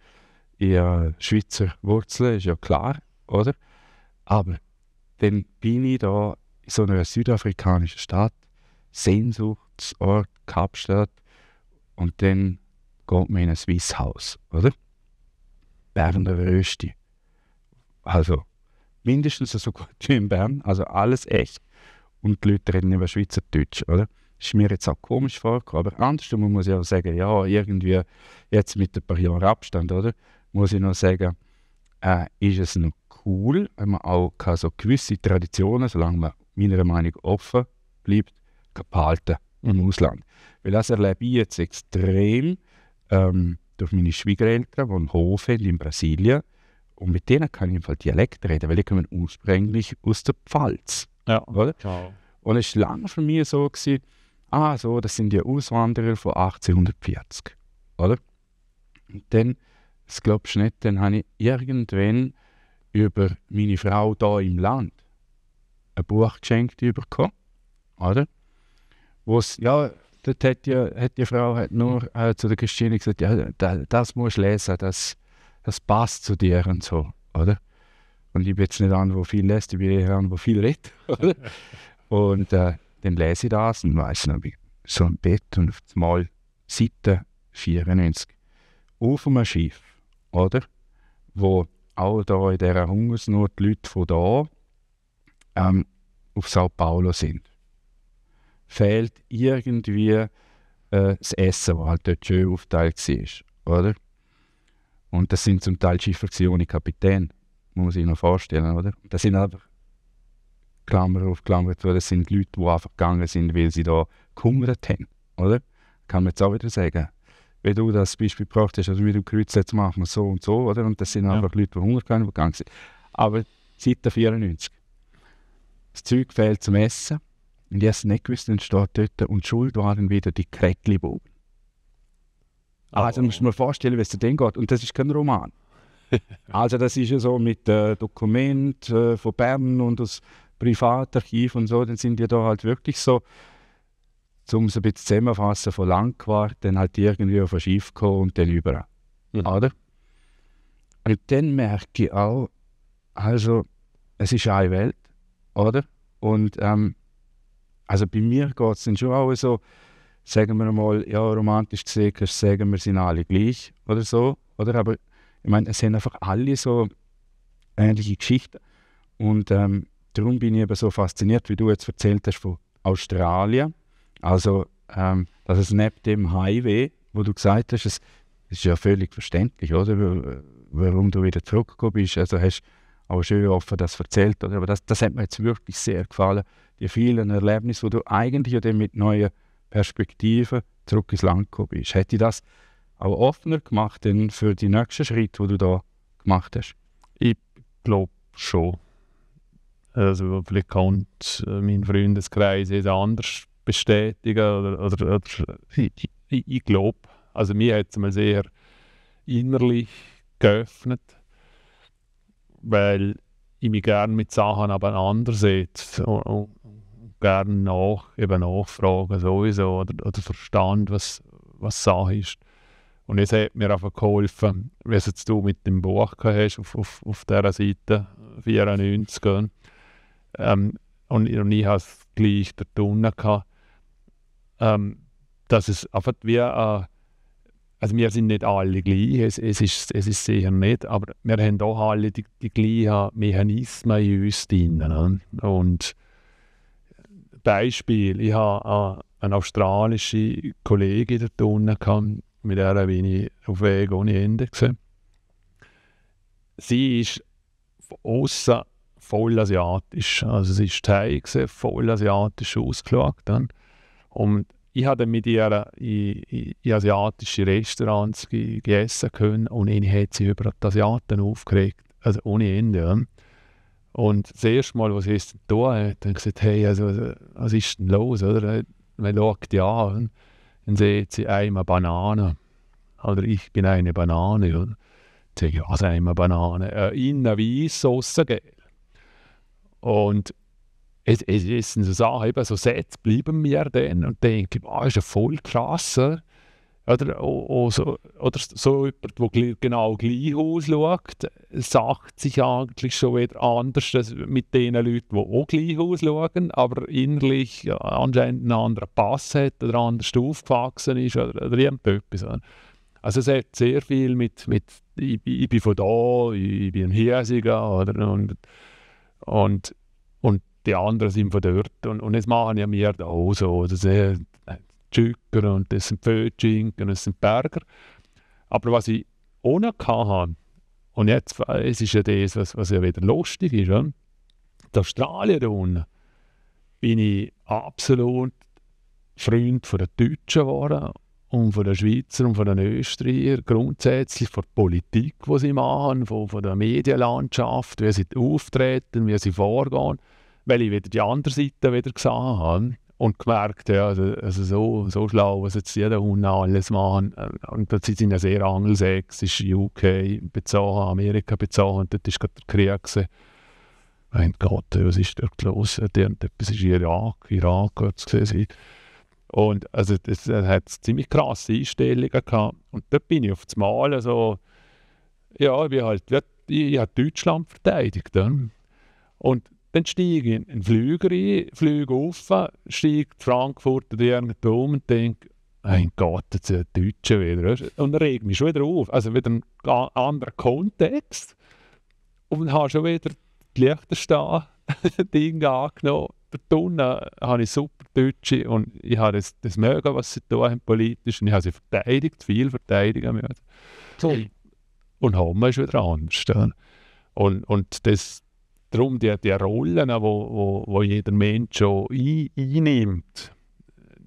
ich Schweizer Wurzeln, ist ja klar, oder? Aber dann bin ich da in so einer südafrikanischen Stadt, Sehnsuchtsort, Kapstadt, und dann geht man in ein Swiss House, oder? Berner Rösti. Also mindestens so gut wie in Bern, also alles echt. Und die Leute reden über Schweizerdeutsch, oder? ist mir jetzt auch komisch vorgekommen. Aber andersrum muss ich auch sagen, ja, irgendwie jetzt mit ein paar Jahren Abstand, oder? Muss ich noch sagen, ist es noch cool, wenn man auch so gewisse Traditionen, solange man meiner Meinung nach offen bleibt, behalten im Ausland. Weil das erlebe ich jetzt extrem durch meine Schwiegereltern, die einen Hof haben in Brasilien. Und mit denen kann ich im Fall Dialekt reden, weil die kommen ursprünglich aus der Pfalz. Ja. Oder? Ciao. Und es war lange für mich so, so, das sind die Auswanderer von 1840. Oder? Und dann, das glaubst du nicht, dann habe ich irgendwann über meine Frau hier im Land ein Buch geschenkt bekommen. Oder? Wo's, ja, dort hat die Frau nur zu der Christine gesagt, ja, das musst du lesen, das passt zu dir und so, oder? Und ich bin jetzt nicht einer, der viel liest, ich bin eher einer, der viel redet, oder? Und dann lese ich das und weiss noch, so ein Bett und auf einmal Seite 94 auf einem Schiff, oder? Wo auch da in dieser Hungersnot die Leute von da auf Sao Paulo sind. Fehlt irgendwie das Essen, das halt dort schön aufgeteilt war, oder? Und das sind zum Teil Schiffe ohne Kapitän, muss man sich noch vorstellen, oder? Das sind einfach, Klammer auf Klammer zu, das sind Leute, die einfach gegangen sind, weil sie da gehungert haben, oder? Kann man jetzt auch wieder sagen. Wenn du das Beispiel gebracht hast, also wie du Kreuz jetzt machen wir so und so, oder? Und das sind einfach Leute, die Hunger haben, die gegangen sind. Aber Seite 94. Das Zeug fehlt zum Essen. Und ich habe es nicht gewusst, dann steht dort, und schuld waren wieder die Kräckli-Buben. Also musst du mir vorstellen, wie es dir geht. Und das ist kein Roman. Also das ist ja so mit Dokumenten von Bern und das Privatarchiv und so, dann sind die da halt wirklich so, um es ein bisschen zusammenfassen, von Langquart, dann halt irgendwie auf ein Schiff gekommen und dann überall. Oder? Und dann merke ich auch, also es ist eine Welt, oder? Und also bei mir geht es dann schon auch so, sagen wir mal, ja, romantisch gesehen, kannst du sagen, wir sind alle gleich oder so, oder? Aber ich meine, es sind einfach alle so ähnliche Geschichten. Und darum bin ich eben so fasziniert, wie du jetzt erzählt hast von Australien. Also, dass es neben dem Highway, wo du gesagt hast, es ist ja völlig verständlich, oder? Warum du wieder zurückgekommen bist. Also hast auch schön offen das erzählt, oder? Aber das hat mir jetzt wirklich sehr gefallen. Die vielen Erlebnisse, wo du eigentlich ja dann mit neuen Perspektiven zurück ins Land gekommen bist. Hätte ich das auch offener gemacht denn für die nächsten Schritte, die du da gemacht hast? Ich glaube schon. Also vielleicht kann mein Freundeskreis es anders bestätigen. Oder ich glaube, also mir hat es mal sehr innerlich geöffnet, weil ich mich gerne mit Sachen auseinandersetze und gerne nachfragen sowieso oder verstand, was Sache ist. Und es hat mir einfach geholfen, wie es jetzt du mit dem Buch hast, auf dieser Seite 94. Und ich hatte es gleich dort unten gehabt, dass es einfach wie also wir sind nicht alle gleich, es ist sicher nicht, aber wir haben doch alle die gleichen Mechanismen in uns drin. Ne? Und Beispiel, ich habe eine australische Kollegin dort unten gehabt, mit der bin ich auf Weg ohne Ende gewesen. Sie ist von außen voll asiatisch, also sie ist Thai gewesen, voll asiatisch ausgeschaut. Dann. Und ich habe mit ihr in asiatische Restaurants gegessen können und ihn hat sie über die Asiaten aufgeregt, also ohne Ende. Ja. Und das erste Mal, was sie es da hat, hat gesagt, hey, also, was ist denn los? Oder? Man schaut die an, dann sieht sie eine Banane. Oder ich bin eine Banane. Oder? Ich sage, ja, was eine Banane? Innen weiss, aussen gelb. Und es sind so Sachen, eben so Sätze bleiben mir dann und denke, das ist ja voll krass. Oder so jemand, der genau gleich ausschaut, sagt sich eigentlich schon wieder anders mit den Leuten, die auch gleich ausschauen, aber innerlich anscheinend einen anderen Pass hat oder anders aufgewachsen ist oder irgendetwas. Also es hat sehr viel mit ich bin von da, ich bin ein Hiesiger und die anderen sind von dort und das machen ja wir da auch so. Tschücker und das sind Pfötschinken und das sind Berger. Aber was ich auch noch hatte, und jetzt, es ist ja das, was ja wieder lustig ist, ja? In Australien da unten bin ich absolut Freund von den Deutschen geworden und von den Schweizer und von den Österreichern, grundsätzlich von der Politik, die sie machen, von der Medienlandschaft, wie sie auftreten, wie sie vorgehen, weil ich wieder die andere Seite wieder gesehen habe und gemerkt habe, also so schlau, was jetzt jeder Hund alles machen. Und sie sind ja sehr angelsächsisch, UK bezogen, Amerika bezogen, und dort war gerade der Krieg gewesen. Mein Gott, was ist dort los? Etwas ist Irak wird es gewesen. Und also das hat ziemlich krasse Einstellungen gehabt. Und dort bin ich auf das Mal so, ja, ich habe Deutschland verteidigt. Und dann steige ich in den Flüger ein, fliege rauf, steige Frankfurt oder irgendwo um und denke, mein Gott, jetzt sind die Deutschen wieder. Und reg mich schon wieder auf. Also wieder ein anderer Kontext. Und habe schon wieder die Liechtenstein-Dinge angenommen. Dort unten habe ich super Deutsche und ich habe das mögen, was sie tun haben politisch. Und ich habe sie verteidigt, viel verteidigen müssen. Und haben ist wieder anders. Und das, darum die Rollen, wo jeder Mensch schon einnimmt,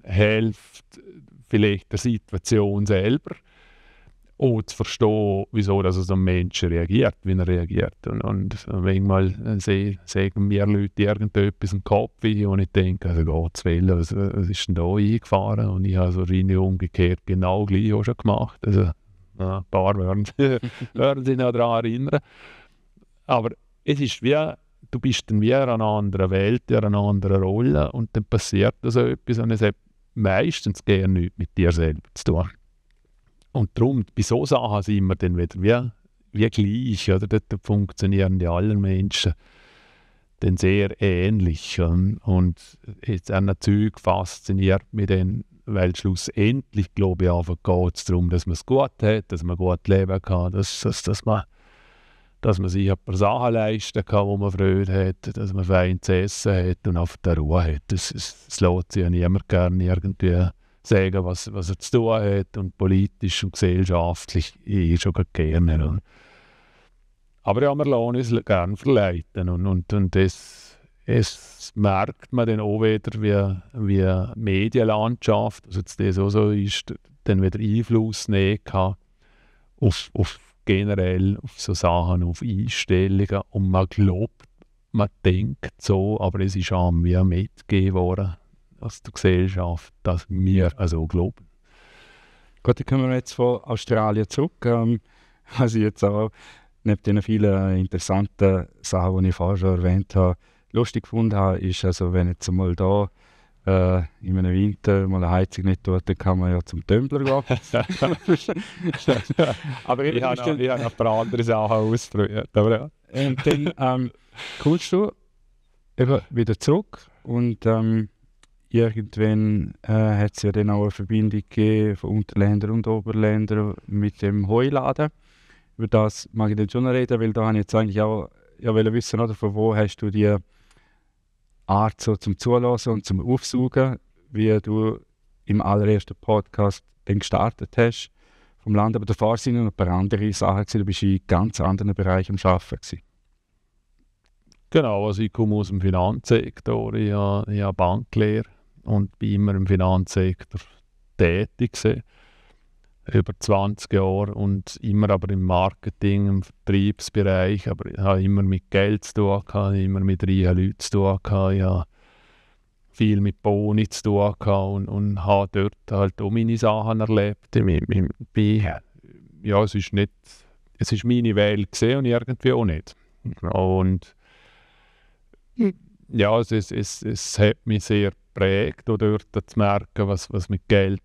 hilft vielleicht der Situation selber auch zu verstehen, wieso dass so ein Mensch reagiert, wie er reagiert. Und manchmal sagen mir Leute irgendetwas im Kopf und ich denke, also Gottes Willen, was ist denn da eingefahren? Und ich habe so rein umgekehrt genau gleich auch schon gemacht. Also ein paar werden sich noch daran erinnern. Aber es ist wie, du bist dann wie in einer anderen Welt, in einer anderen Rolle und dann passiert so etwas und es hat meistens gerne nichts mit dir selber zu tun. Und darum, bei so Sachen sind wir dann wieder wie gleich, oder? Dort funktionieren die anderen Menschen dann sehr ähnlich. Und jetzt auch ein Zeug fasziniert mich dann, weil schlussendlich, glaube ich, einfach geht es darum, dass man es gut hat, dass man gut leben kann, dass man sich ein paar Sachen leisten kann, wo man Freude hat, dass man fein zu essen hat und auf der Ruhe hat. Das lässt sich ja niemand gerne irgendwie sagen, was er zu tun hat und politisch und gesellschaftlich schon gerne. Aber ja, wir lassen uns gerne verleiten und das merkt man dann auch wieder, wie Medienlandschaft, also jetzt das auch so ist, dann wieder Einfluss nehmen kann auf generell auf so Sachen, auf Einstellungen und man glaubt, man denkt so, aber es ist einem wie mitgegeben worden aus der Gesellschaft, dass wir also glauben. Gut, dann kommen wir jetzt von Australien zurück. Was ich jetzt auch neben den vielen interessanten Sachen, die ich vorher schon erwähnt habe, lustig gefunden habe, ist, also wenn jetzt mal da in einem Winter mal eine Heizung nicht tut, dann kann man ja zum Tümpler gehen. Aber ich habe noch ein paar andere Sachen ausprobiert. Aber ja. Und dann kommst du eben wieder zurück und irgendwann hat es ja dann auch eine Verbindung gegeben von Unterländern und Oberländern mit dem Heuladen. Über das mag ich dann schon reden, weil da habe ich jetzt eigentlich auch wissen, oder, von wo hast du die Art so zum Zulassen und zum Aufsaugen, wie du im allerersten Podcast dann gestartet hast vom Land. Aber davor sind noch ein paar andere Sachen gewesen. Du bist in ganz anderen Bereichen am Arbeiten gewesen. Genau, also ich komme aus dem Finanzsektor, ich habe Banklehre und bin immer im Finanzsektor tätig gewesen, über 20 Jahre und immer aber im Marketing, im Vertriebsbereich, aber ich habe immer mit Geld zu tun gehabt, immer mit reichen Leuten zu tun gehabt, ich habe viel mit Boni zu tun gehabt und habe dort halt auch meine Sachen erlebt. Ja, es ist meine Welt gesehen und irgendwie auch nicht. Und ja, es hat mich sehr geprägt, auch dort zu merken, was mit Geld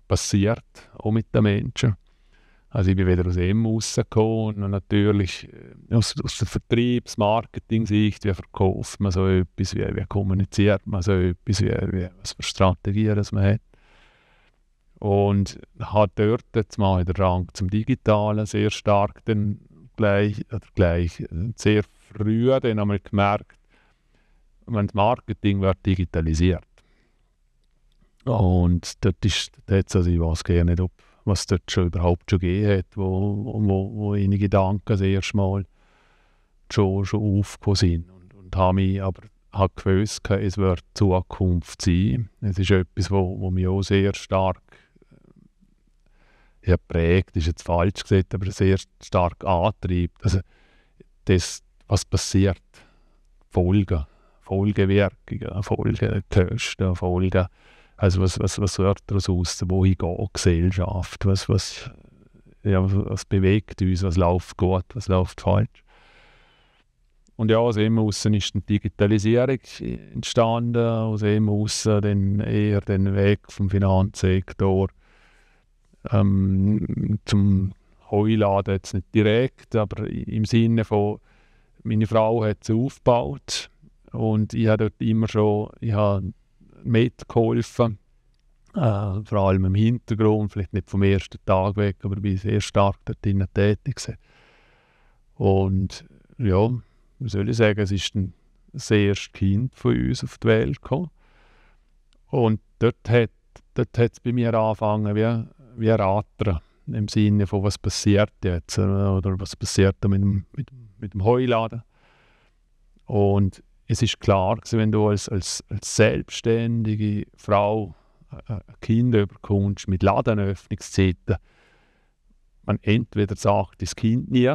passiert, auch mit den Menschen. Also ich bin wieder aus dem rausgekommen und natürlich aus der Vertriebs-Marketing-Sicht, wie verkauft man so etwas, wie kommuniziert man so etwas, was für Strategien das man hat. Und hat dort jetzt mal den Rang zum Digitalen sehr stark dann gleich sehr früh dann haben wir gemerkt, wenn das Marketing wird digitalisiert. Und dort hat es, also ich weiß gar nicht, was dort überhaupt schon gegeben hat, wo einige Gedanken das erste Mal schon aufgekommen sind. Und habe mich aber gewusst, es wird Zukunft sein. Es ist etwas, wo mich auch sehr stark prägt, ist jetzt falsch gesagt, aber sehr stark antreibt. Also das, was passiert, Folgewirkungen, Folgekosten, Folgen, also was wird daraus aus, wohin geht Gesellschaft, was bewegt uns, was läuft gut, was läuft falsch. Und ja, aus dem aussen ist die Digitalisierung entstanden, aus dem aussen dann eher den Weg vom Finanzsektor zum Heuladen jetzt nicht direkt, aber im Sinne von, meine Frau hat es aufgebaut und ich habe dort immer schon mitgeholfen, vor allem im Hintergrund, vielleicht nicht vom ersten Tag weg, aber bin sehr stark dort drinnen tätig gewesen. Und ja, wie soll ich sagen, es ist das erste Kind von uns auf die Welt gekommen. Und dort hat es bei mir angefangen wie ein Rattern, im Sinne von, was passiert jetzt, oder was passiert da mit dem Heuladen. Und es ist klar, wenn du als selbstständige Frau ein Kind überkommst mit Ladenöffnungszeiten, man entweder sagt das Kind nie,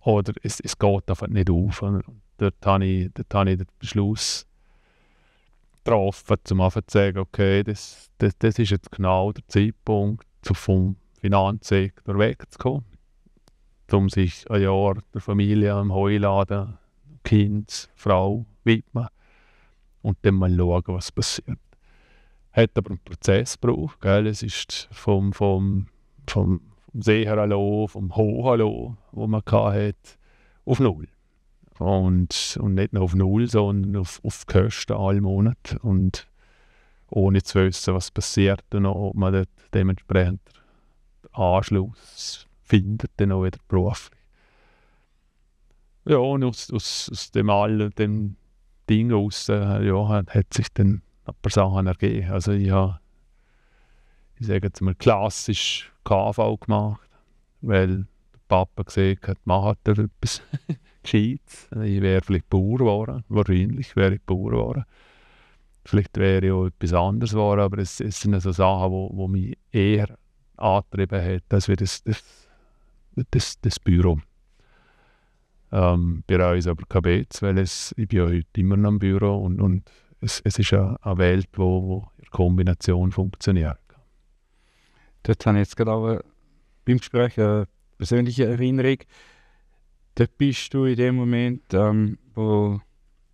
oder es geht einfach nicht auf. Und dort habe ich den Beschluss getroffen, um einfach zu sagen, okay, das ist jetzt genau der Zeitpunkt, vom Finanzsektor wegzukommen, um sich ein Jahr der Familie, am Heuladen, Kind, Frau widmen und dann mal schauen, was passiert. Hat aber einen Prozess gebraucht, gell? Es ist vom Seher vom Hoch, wo man hatte, auf Null. Und nicht nur auf Null, sondern auf die Kosten alle Monate. Und ohne zu wissen, was passiert und ob man dort dementsprechend Anschluss findet, dann auch wieder beruflich. Ja, und aus dem all dem Ding raus hat sich dann ein paar Sachen ergeben. Also ich sage jetzt mal, klassisch KV gemacht, weil der Papa gesagt hat, macht er etwas Gescheites. Ich wäre vielleicht Bauer geworden, wahrscheinlich wäre ich Bauer geworden. Vielleicht wäre ich auch etwas anderes geworden, aber es sind so Sachen, wo mich eher angetrieben hat, als wir das Büro. Bei uns aber kein Betz, weil ich bin ja heute immer noch im Büro und es ist eine Welt, wo in Kombination funktioniert. Dort habe ich jetzt gerade auch beim Gespräch eine persönliche Erinnerung. Dort bist du in dem Moment, wo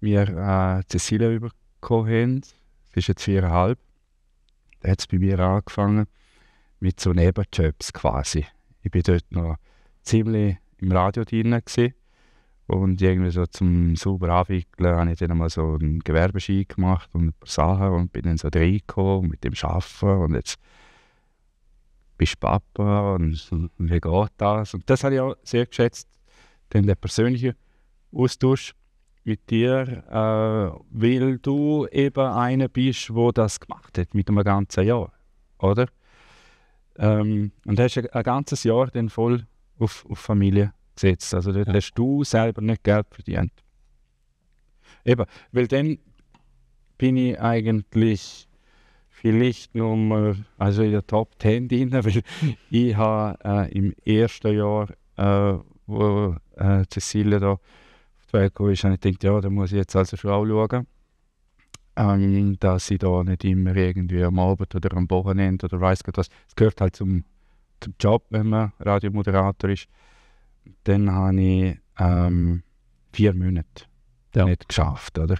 wir Cecilia bekommen haben. Sie ist jetzt 4,5. Da hat es bei mir angefangen mit so Nebenjobs quasi. Ich war dort noch ziemlich im Radio drin gewesen. Und irgendwie so zum sauber abwickeln habe ich dann mal so einen Gewerbeschein gemacht und ein paar Sachen und bin dann so reingekommen mit dem Arbeiten und jetzt bist du Papa und wie geht das? Und das habe ich auch sehr geschätzt, denn der persönliche Austausch mit dir, weil du eben einer bist, der das gemacht hat mit einem ganzen Jahr, oder? Und hast ein ganzes Jahr dann voll auf Familie gesetzt. Also dort hast du selber nicht Geld verdient. Eben, weil dann bin ich eigentlich vielleicht also in der Top 10 drin, weil ich habe im ersten Jahr, wo Cecilia da auf die Welt kam, habe ich gedacht, ja, da muss ich jetzt also schon auch schauen, dass ich da nicht immer irgendwie am Abend oder am Wochenende oder weiss Gott was, es gehört halt zum Job, wenn man Radiomoderator ist. Dann habe ich 4 Monate nicht geschafft, oder?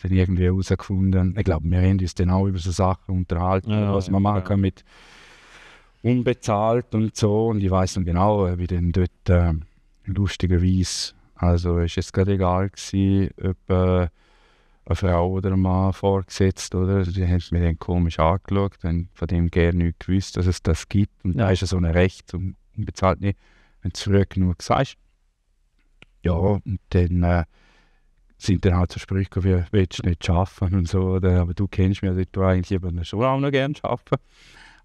Dann irgendwie herausgefunden, ich glaube, wir haben uns dann auch über so Sachen unterhalten, was man machen kann mit unbezahlt und so. Und ich weiss noch genau, wie dann dort lustigerweise, also ist es gerade egal gewesen, ob eine Frau oder ein Mann vorgesetzt, oder? Die haben mir dann komisch angeschaut, haben von dem gerne nicht gewusst, dass es das gibt. Und da ist ja so ein Recht, unbezahlt nicht, wenn du es früh genug sagst. Ja, und dann sind dann halt so Sprüche wie, willst du nicht arbeiten und so, oder, aber du kennst mich, also du eigentlich eben schon auch noch gerne arbeiten.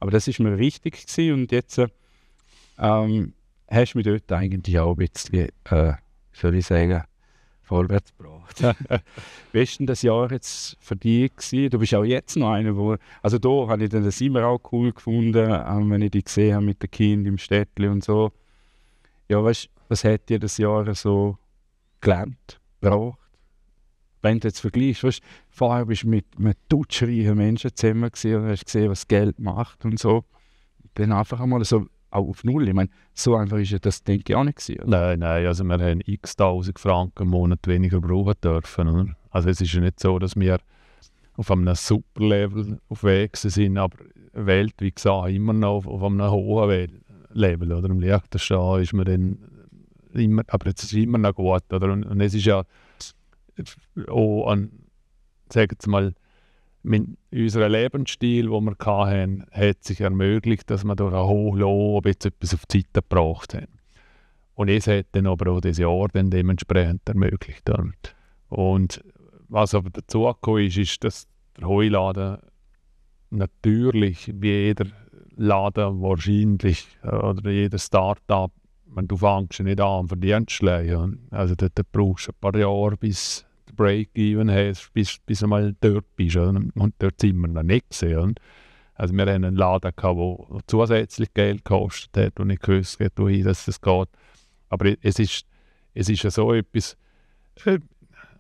Aber das ist mir wichtig gewesen und jetzt hast du mich dort eigentlich auch ein bisschen, soll ich sagen, vorwärts gebracht. Wie war denn das Jahr jetzt für dich gewesen? Du bist auch jetzt noch einer, also da habe ich das immer auch cool gefunden, wenn ich dich gesehen habe mit den Kindern im Städtli und so. Ja, weißt, was hat dir das Jahr so gelernt, gebracht? Wenn du jetzt vergleichst, weißt, vorher bist du mit dutzreichen Menschen zusammen gewesen und hast gesehen, was Geld macht und so. Dann einfach einmal so auch auf Null. Ich meine, so einfach ist ja das, denke ich, auch nicht gewesen, oder? Nein, also wir haben x tausend Franken im Monat weniger brauchen dürfen. Oder? Also es ist ja nicht so, dass wir auf einem super Level auf Weg sind, aber weltweit gesagt immer noch auf einem hohen Level. Oder? Im Liechtenstein ist man dann immer, aber es ist immer noch gut. Oder? Und es ist ja auch sagen wir mal, mit unserem Lebensstil, den wir hatten, hat sich ermöglicht, dass wir durch einen hohen Lohn etwas auf die Seite gebracht haben. Und es hat dann aber auch dieses Jahr dann dementsprechend ermöglicht. Und was aber dazu gekommen ist, dass der Heuladen natürlich wie jeder Laden wahrscheinlich oder jeder Start-up, du fängst ja nicht an verdienst zu schleichen. Also dort brauchst du ein paar Jahre, bis du Break-Even hast, bis du mal dort bist. Und dort sind wir noch nicht gesehen. Also wir hatten einen Laden, der zusätzlich Geld gekostet hat und ich wusste, wohin das geht. Aber es ist ja so etwas,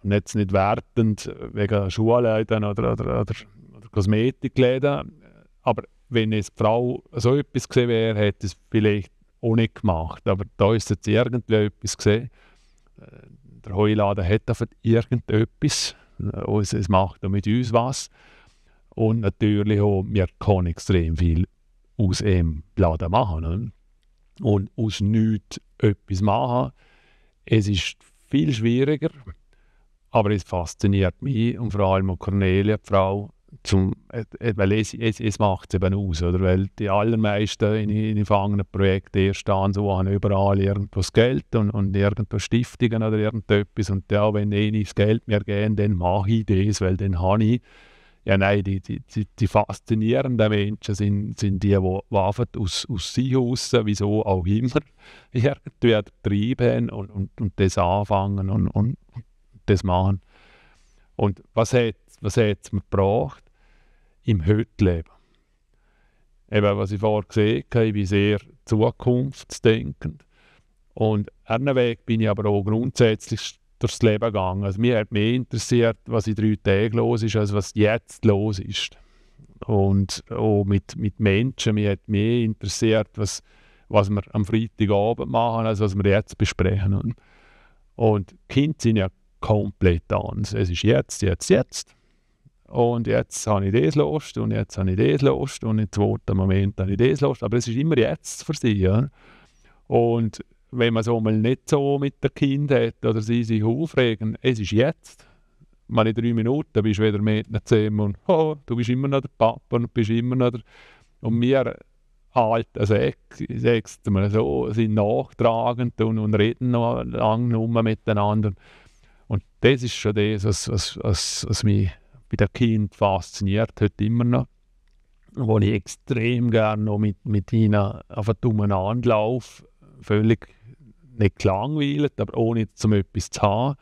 und jetzt nicht wertend wegen Schuhläden oder Kosmetikläden, aber wenn es die Frau so etwas gesehen wäre, hätte es vielleicht auch nicht gemacht. Aber da ist jetzt irgendwie etwas gesehen. Der Heuladen hat davon irgendetwas. Es macht mit uns was. Und natürlich auch, wir können extrem viel aus einem Laden machen. Ne? Und aus nichts etwas machen, es ist viel schwieriger, aber es fasziniert mich und vor allem auch Cornelia, die Frau, weil es macht es eben aus, oder? Weil die allermeisten in gefangenen Projekten erst an so haben überall irgendwo das Geld und irgendwo Stiftungen oder irgendetwas und ja, wenn das Geld mir geben, dann mache ich das, weil dann habe ich. Ja, nein, die faszinierenden Menschen sind die, die einfach aus sich heraus, wieso auch immer, irgendwie einen Betrieb haben und das anfangen und das machen. Und was hat es mir gebracht? Im Heute-Leben. Eben, was ich vorher gesehen habe, ich bin sehr zukunftsdenkend. Und einen Weg bin ich aber auch grundsätzlich durchs Leben gegangen. Also mich hat mehr interessiert, was in 3 Tagen los ist, als was jetzt los ist. Und auch mit Menschen, mich hat mehr interessiert, was wir am Freitagabend machen, als was wir jetzt besprechen. Und die Kinder sind ja komplett anders. Es ist jetzt. Und jetzt habe ich das Lust und jetzt habe ich das Lust und im zweiten Moment habe ich das Lust. Aber es ist immer jetzt für sie. Ja? Und wenn man so mal nicht so mit den Kindern hat oder sie sich aufregen, es ist jetzt. Mal in 3 Minuten bist du wieder mit ihnen zusammen und du bist immer noch der Papa und bist immer noch der... Und wir alten Säge, mal so, sind nachtragend und reden noch lange miteinander. Und das ist schon das, was mich bei den Kindern fasziniert, heute immer noch. Wo ich extrem gerne noch mit ihnen auf umeinander laufe, völlig nicht gelangweilt, aber ohne zum etwas zu haben.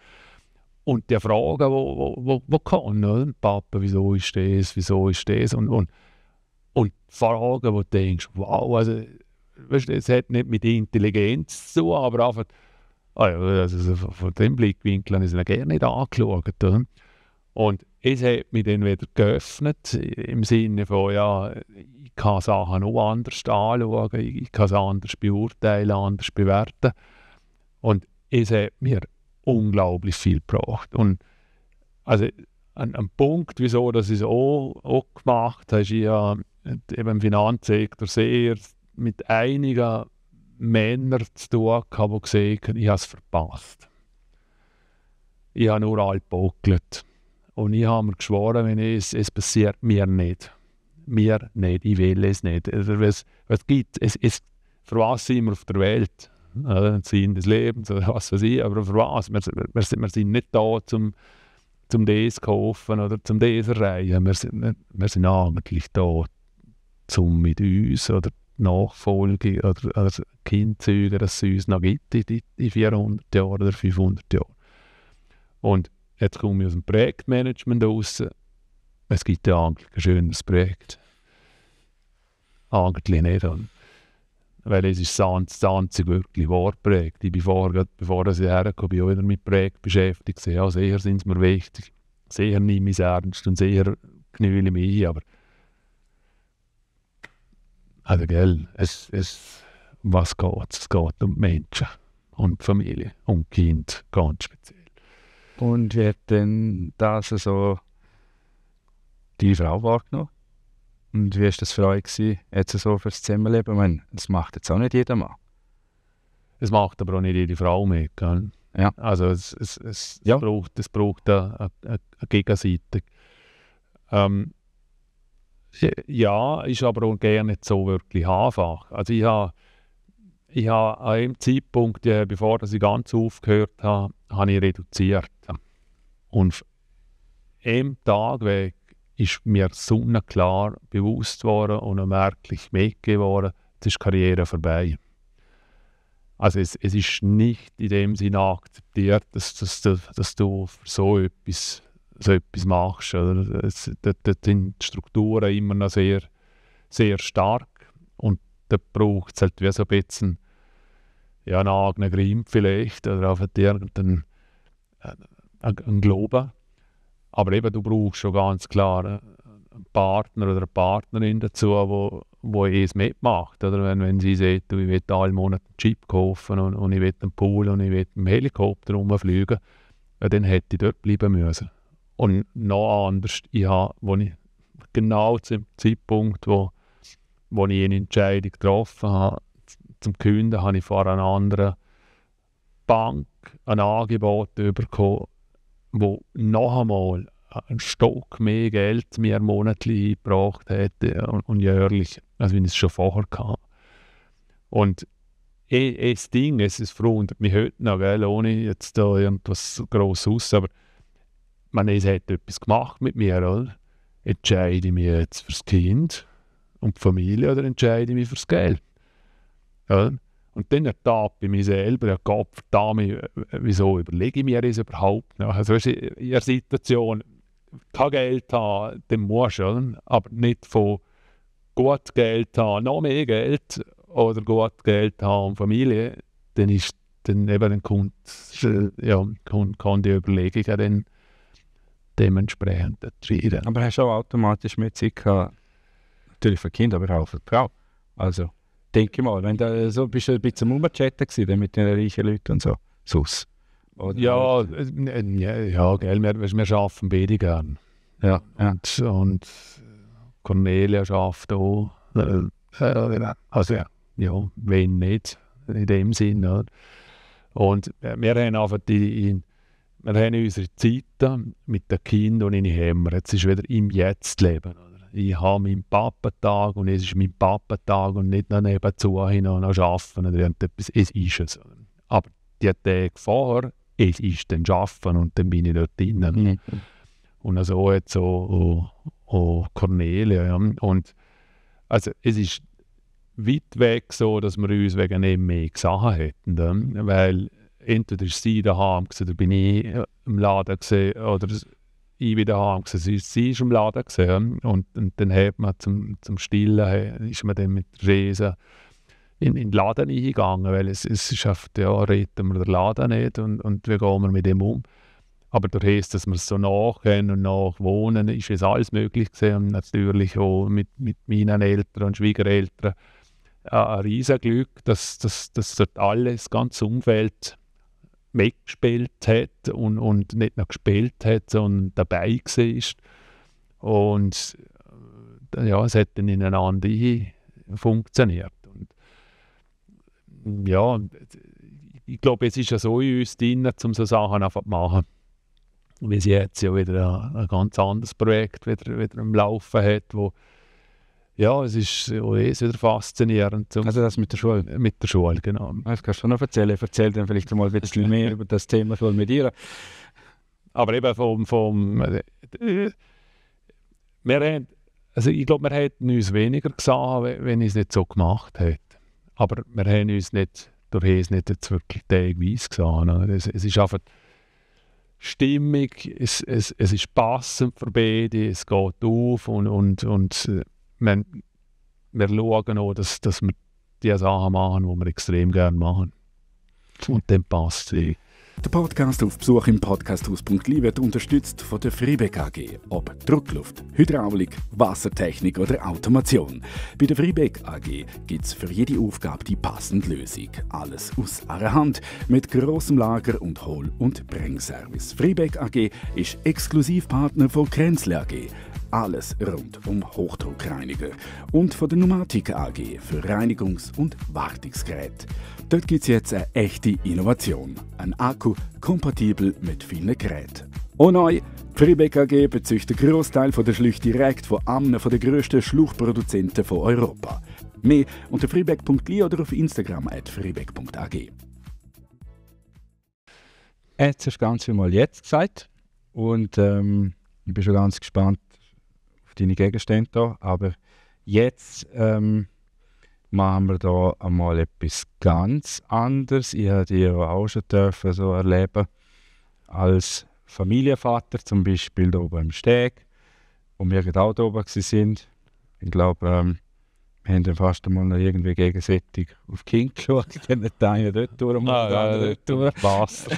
Und die Fragen, die kommen, Papa, wieso ist das? Und Fragen, wo du denkst, wow, also, weißt du, es hat nicht mit Intelligenz zu tun, aber einfach, also von dem Blickwinkel habe ich es gerne nicht angeschaut. Oder? Und es hat mich dann wieder geöffnet, im Sinne von, ja, ich kann Sachen auch anders anschauen, ich kann sie anders beurteilen, anders bewerten. Und es hat mir unglaublich viel gebracht. Und also ein Punkt, wieso dass ich es auch gemacht habe, ist ja eben im Finanzsektor sehr mit einigen Männern zu tun gehabt, die gesagt haben, ich habe es verpasst. Ich habe nur altgebuckelt. Und ich habe mir geschworen, wenn es passiert mir nicht. Mir nicht, ich will es nicht. Also, was gibt es? Für was sind wir auf der Welt? Ein Sinn des Lebens oder was weiß ich, aber für was? Wir sind nicht da, zum das zu kaufen oder zum das erreichen. Wir sind eigentlich da, um mit uns oder Nachfolge oder Kind zu zeugen, dass es uns noch gibt in 400 Jahren oder 500 Jahren. Und jetzt komme ich aus dem Projektmanagement raus. Es gibt ja eigentlich ein schönes Projekt. Eigentlich nicht. Weil es ist das einzige wirklich Wortprojekt. Ich bin vorher, bevor ich herkam, bin ich auch wieder mit Projekt beschäftigt. Ja, sicher sind sie mir wichtig. Sicher nehme ich es ernst und sicher knülle ich mich ein. Aber also, gell, was geht es? Es geht um Menschen und Familie und Kind ganz speziell. Und wie hat denn das so deine Frau wahrgenommen? Und wie war das für euch gewesen, jetzt so fürs Zusammenleben? Ich meine, das macht jetzt auch nicht jeder Mann. Es macht aber auch nicht jede Frau mit. Gell? Ja. Also es braucht eine Gegenseite. Ja, ist aber auch gerne nicht so wirklich einfach. Also ich habe an einem Zeitpunkt, bevor ich ganz aufgehört habe, habe ich reduziert. Und am Tag weg ist mir sonnenklar bewusst worden und auch merklich mitgegeben worden, jetzt ist die Karriere vorbei. Also es ist nicht in dem Sinne akzeptiert, dass du so etwas machst. Oder? Dort sind die Strukturen immer noch sehr, sehr stark und da braucht es halt wie so ein bisschen einen eigenen Grimm vielleicht oder auf irgendeinen Glauben. Aber eben, du brauchst schon ganz klar einen Partner oder eine Partnerin dazu, wo es mitmacht. Oder wenn sie sagt, ich will alle Monate einen Jeep kaufen und ich will einen Pool und ich will mit dem Helikopter rumfliegen, dann hätte ich dort bleiben müssen. Und noch anders, wo ich genau zum Zeitpunkt, wo ich eine Entscheidung getroffen habe, zum Kündigen, habe ich von einer anderen Bank ein Angebot bekommen, wo noch einmal einen Stock mehr Geld mir monatlich eingebracht hätte und jährlich, als wenn ich es schon vorher hatte. Und das Ding, es verwundert mich heute noch, gell, ohne jetzt da irgendwas gross aus, aber es hat etwas gemacht mit mir, oder? Entscheide ich mich jetzt fürs Kind und die Familie oder entscheide ich mich fürs Geld? Ja? Und dann ertappe ich mich selber, ja Gott verdammt, wieso überlege ich mir das überhaupt noch? Also in der Situation, kein Geld haben, dann musst du, oder? Aber nicht von gut Geld haben, noch mehr Geld oder gut Geld haben und Familie, dann kommt die Überlegung dann dementsprechend entscheiden. Aber hast du auch automatisch mehr Zeit gehabt, natürlich für Kinder, aber auch für die Frau? Also, denke mal, wenn du so bist du ein bisschen am Rumchatten gewesen, mit den reichen Leuten und so, sus. Ja, gell, wir arbeiten beide gern. Ja. Und Cornelia arbeitet auch. Also ja, wenn nicht, in dem Sinn. Oder? Und wir haben einfach wir haben unsere Zeit mit den Kindern und ich haben. Jetzt ist wieder im Jetzt-Leben. Ich habe meinen Papatag und es ist mein Papatag und nicht noch nebenzu hin und noch arbeiten oder irgendetwas. Es ist es. Aber die Tage vorher, es ist dann Arbeiten und dann bin ich dort drinnen. Mhm. Und so jetzt auch Cornelia. Ja. Und also es ist weit weg so, dass wir uns wegen dem mehr Sachen hätten. Ja. Weil entweder ist sie daheim gewesen, oder bin ich im Laden gesehen, oder ich wieder daheim gewesen, sie ist im Laden gesehen. Und dann hat man zum Stillen, ist man dann mit Resen in den Laden eingegangen, weil es ist oft, ja, retten wir den Laden nicht und wie gehen wir mit dem um. Aber durch das, dass wir es so nachkennen und nachwohnen, ist es alles möglich gewesen. Und natürlich auch mit meinen Eltern und Schwiegereltern ein riesen Glück, dass dort alles, das ganze Umfeld mitgespielt hat und nicht nur gespielt hat, sondern dabei war. Und ja, es hat dann ineinander funktioniert. Und ja, ich glaube, es ist ja so in uns drin, um so Sachen einfach zu machen. Wie sie jetzt ja wieder ein ganz anderes Projekt wieder am Laufen hat, wo Ja, es ist wieder faszinierend. Also das mit der Schule? Mit der Schule, genau. Das kannst du noch erzählen. Erzähl dann vielleicht mal ein bisschen mehr über das Thema Schule mit dir. Aber eben ich glaube, wir hätten uns weniger gesehen, wenn ich es nicht so gemacht hätte. Aber wir haben uns nicht jetzt wirklich tagweise gesehen. Oder? Es ist einfach stimmig, es ist passend für beide, es geht auf und wir schauen auch, dass wir die Sachen machen, die wir extrem gerne machen. Und dann passt es. Der Podcast auf Besuch im Podcasthaus.li wird unterstützt von der Fribeck AG. Ob Druckluft, Hydraulik, Wassertechnik oder Automation. Bei der Fribeck AG gibt es für jede Aufgabe die passende Lösung. Alles aus einer Hand mit grossem Lager und Hol- und Bringservice. Fribeck AG ist Exklusivpartner von Kränzle AG. Alles rund um Hochdruckreiniger. Und von der Numatic AG für Reinigungs- und Wartungsgeräte. Dort gibt es jetzt eine echte Innovation. Ein Akku kompatibel mit vielen Geräten. Und neu, die Fribeck AG bezieht den Grossteil der Schläuche direkt von einem der grössten Schlauchproduzenten von Europa. Mehr unter fribeck.li oder auf Instagram @fribeck.ag. Jetzt hast du ganz viel mal jetzt gesagt. Und ich bin schon ganz gespannt auf deine Gegenstände hier. Aber jetzt machen wir da einmal etwas ganz anderes. Ich habe die ja auch schon dürfen so erleben als Familienvater, zum Beispiel hier oben im Steg, wo wir gerade auch da oben waren. Ich glaube, wir haben dann fast einmal noch irgendwie gegenseitig auf die Kinder geschaut. Dann hat der eine dort durch und der andere dort durch. Wasser.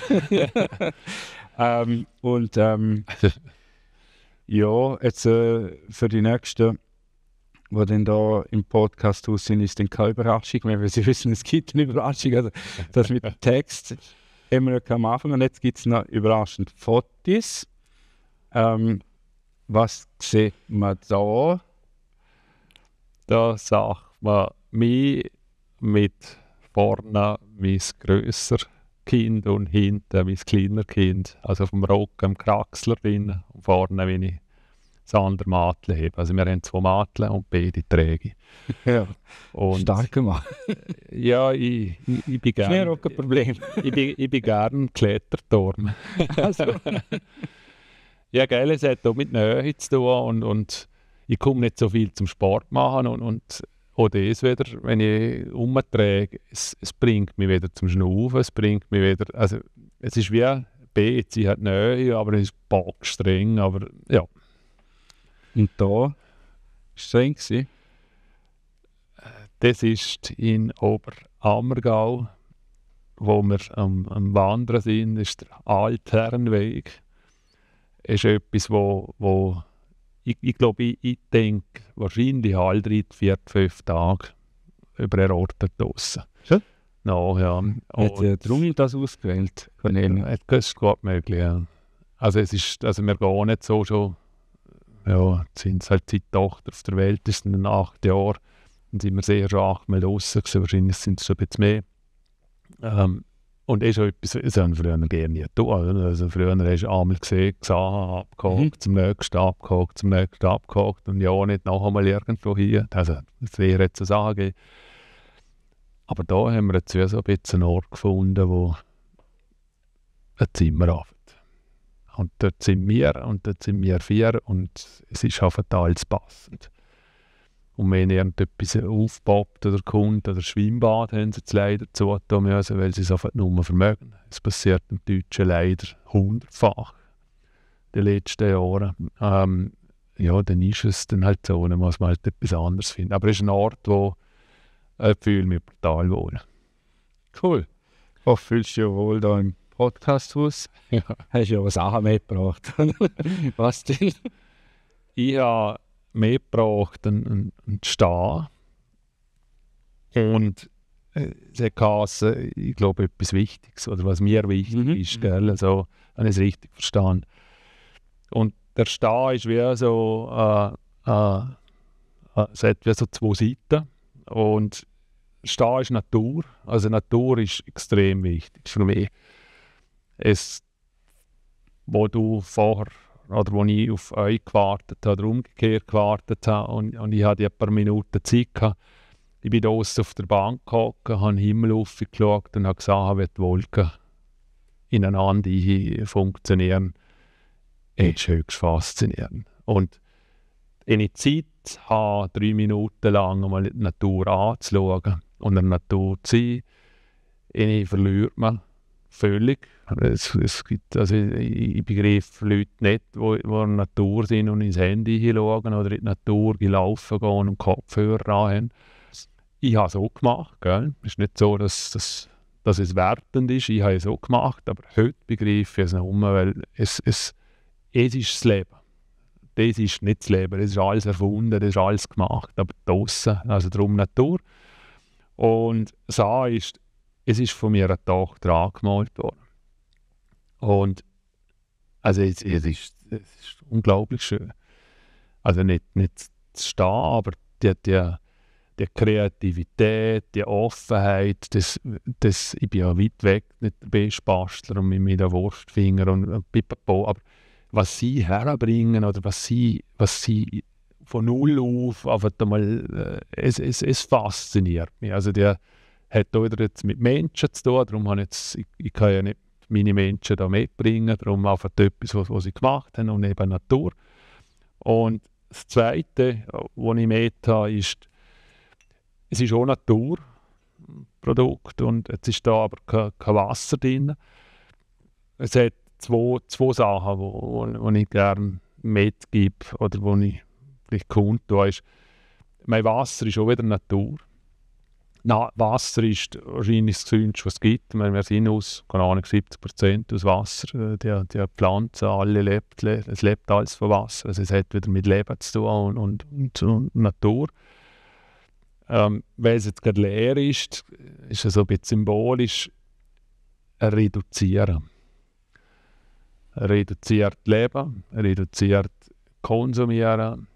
Ja, jetzt für die Nächsten, die dann da im Podcast-Haus sind, ist dann keine Überraschung mehr, weil sie wissen, es gibt eine Überraschung. Also, das mit dem Text haben wir am Anfang und jetzt gibt es noch überraschende Fotos. Was sieht man da? Da sagt man mich mit vorne mein grösser Kind und hinten mein kleiner Kind. Also auf dem Rücken am Kraxler drin und vorne, wenn ich das andere Matle habe. Also wir haben 2 Matle und beide träge. Ja, Und stark gemacht. ja, ich bin gerne. Schneerrockenproblem. Ich bin gerne Kletterturm. Also, Ja, geil, es hat auch mit Nähe zu tun und ich komme nicht so viel zum Sport machen und auch das wieder, wenn ich umträge, es bringt mich wieder zum Schnaufen, es bringt mich wieder, also es ist wie ein Beet, sie hat Nähe, aber es ist bockstreng, aber ja. und da streng gewesen. Das ist in Oberammergau, wo wir am Wandern sind, ist der Altherrenweg. Ist etwas, wo ich glaube, ich denke wahrscheinlich alle 3, 4, 5 Tage über einen Ort draussen. Schon? No, ja. Hat ja darum das ausgewählt? Das ist gut möglich, ja. Also wir gehen nicht so schon, ja, sind es halt seit die Tochter auf der Welt ist, in 8 Jahren, dann sind wir sehr schon 8-mal draussen gewesen, wahrscheinlich sind es schon ein bisschen mehr. Und ist auch etwas, das haben wir früher gerne nie getan. Also früher hast du einmal gesehen, abgehakt, zum nächsten abgehakt, zum nächsten abgehakt und ja, nicht noch einmal irgendwo hier. Also das wäre jetzt eine Sache. Aber da haben wir jetzt wie so ein bisschen einen Ort gefunden, wo ein Zimmer hat. Und dort sind wir 4 und es ist einfach alles passend. Und wenn irgendetwas aufpoppt oder kommt, oder Schwimmbad haben sie jetzt leider zutun müssen, weil sie es einfach nur mehr vermögen. Es passiert im Deutschen leider 100-fach in den letzten Jahren. Ja, dann ist es dann halt so, dann muss man halt etwas anderes finden. Aber es ist ein Ort, wo ich fühle mich brutal wohl. Cool. Oh, fühlst du dich ja wohl da im Podcasthaus? Ja. Hast ja Sachen mitgebracht. Was denn? Ich habe mitgebracht einen Stab und es hat geheißen, ich glaube, etwas Wichtiges oder was mir wichtig ist, gell? Also, habe ich es richtig verstanden. Und der Stab ist wie so, es hat wie so 2 Seiten und Stab ist Natur, also Natur ist extrem wichtig für mich. Wo du vorher oder wo ich auf euch gewartet habe, oder umgekehrt gewartet habe und ich hatte ein paar Minuten Zeit gehabt. Ich bin draussen auf der Bank gehockt, habe den Himmel aufgeschaut und habe gesehen, wie die Wolken ineinander funktionieren. Das ist höchst faszinierend. Und in der Zeit habe 3 Minuten lang mal die Natur anzuschauen und in der Natur zu sein, verliert man völlig. Es gibt, also ich begreife Leute nicht, die in der Natur sind und ins Handy schauen oder in die Natur laufen gehen und Kopfhörer haben. Ich habe es auch gemacht. Gell? Es ist nicht so, dass es wertend ist. Ich habe es auch gemacht, aber heute begreife ich es nicht mehr, weil es ist das Leben. Das ist nicht das Leben, das ist alles erfunden, das ist alles gemacht, aber draussen, also darum Natur. Und so ist, es ist von mir eine Tochter angemalt worden. Und also es ist unglaublich schön. Also nicht zu stehen, aber die Kreativität, die Offenheit, ich bin ja weit weg, nicht der beste Bastler und mit den Wurstfinger und pipapo, aber was sie herbringen oder was sie von null auf einfach einmal, es fasziniert mich. Also der hat auch wieder jetzt mit Menschen zu tun, darum habe ich kann ja nicht meine Menschen da mitbringen, darum einfach etwas, was sie gemacht haben und eben Natur. Und das Zweite, was ich mit habe, ist, es ist auch Naturprodukt und jetzt ist da aber kein Wasser drin. Es hat zwei Sachen, wo ich gerne mitgebe oder wo ich vielleicht kundtue, ist, mein Wasser ist auch wieder Natur. Wasser ist wahrscheinlich das Gesündeste, was es gibt. Wir sind aus, keine Ahnung, 70% aus Wasser. Die Pflanzen, es lebt alles von Wasser. Also es hat wieder mit Leben zu tun und Natur. Weil es jetzt gerade leer ist es so ein bisschen symbolisch reduzieren. Reduziert Leben, reduziert Konsumieren.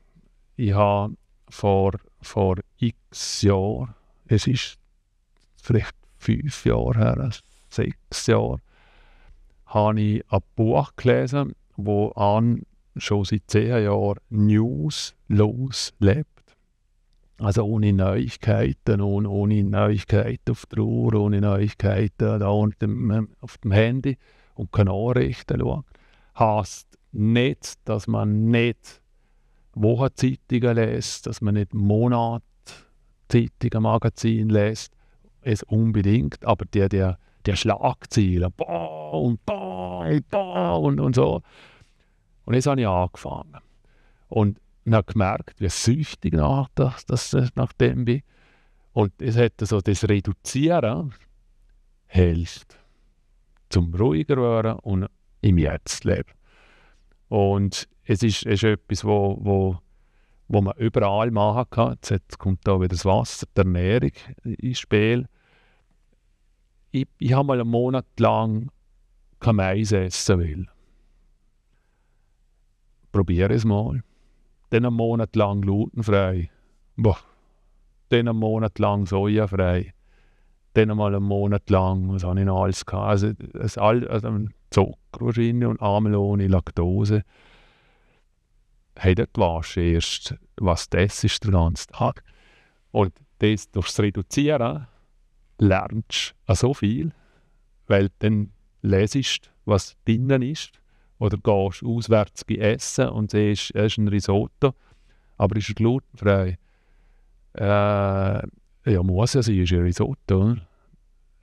Ich habe vor x Jahren, es ist vielleicht 5 Jahre her, 6 Jahre, habe ich ein Buch gelesen, wo schon seit 10 Jahren newslos lebt. Also ohne Neuigkeiten, ohne Neuigkeiten auf der Uhr, ohne Neuigkeiten da auf dem Handy und keine Nachrichten schauen. Heisst nicht, dass man nicht Wochenzeitungen liest, dass man nicht Monatzeitungen, Magazin liest, es unbedingt, aber die Schlagzeilen, und so. Und jetzt habe ich angefangen. Und ich habe gemerkt, wie süchtig nach dem bin. Und es hat so das Reduzieren hilft, zum ruhiger werden und im Jetzt leben. Und es ist etwas, wo man überall machen kann. Jetzt kommt da wieder das Wasser, die Ernährung ins Spiel. Ich habe mal einen Monat lang kein Mais essen will. Probiere es mal. Dann einen Monat lang glutenfrei. Dann einen Monat lang sojafrei. Dann mal einen Monat lang, was habe ich noch alles gehabt? Also Zucker wahrscheinlich und einmal ohne Laktose. Hey, dort warst du erst, was das ist, den ganzen Tag. Und das durchs Reduzieren lernst du so viel, weil dann lesest, was drinnen ist. Oder gehst auswärts essen und siehst, es ist ein Risotto, aber ist er glutenfrei? Ja, muss ja sein, ist ein Risotto.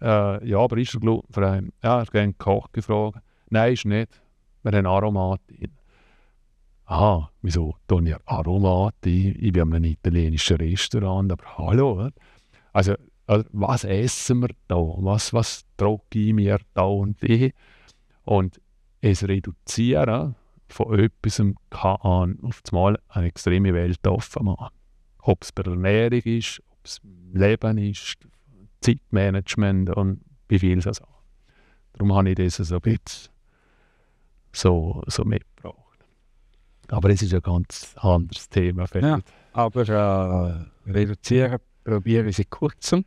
Ja, aber ist er glutenfrei? Ja, ich habe den Koch gefragt. Nein, ist nicht. Wir haben Aromat drin. Aha, wieso tue ich Aromat ein? Ich bin in einem italienischen Restaurant, aber hallo. Also, was essen wir da? Was trage ich mir da und wie? Und es Reduzieren von etwas kann auf einmal eine extreme Welt offen machen. Ob es bei der Ernährung ist, ob es im Leben ist, Zeitmanagement und wie viel so. Darum habe ich das so ein bisschen so mitgebracht. Aber es ist ein ganz anderes Thema. Ja, aber reduzieren probiere ich in kurzem.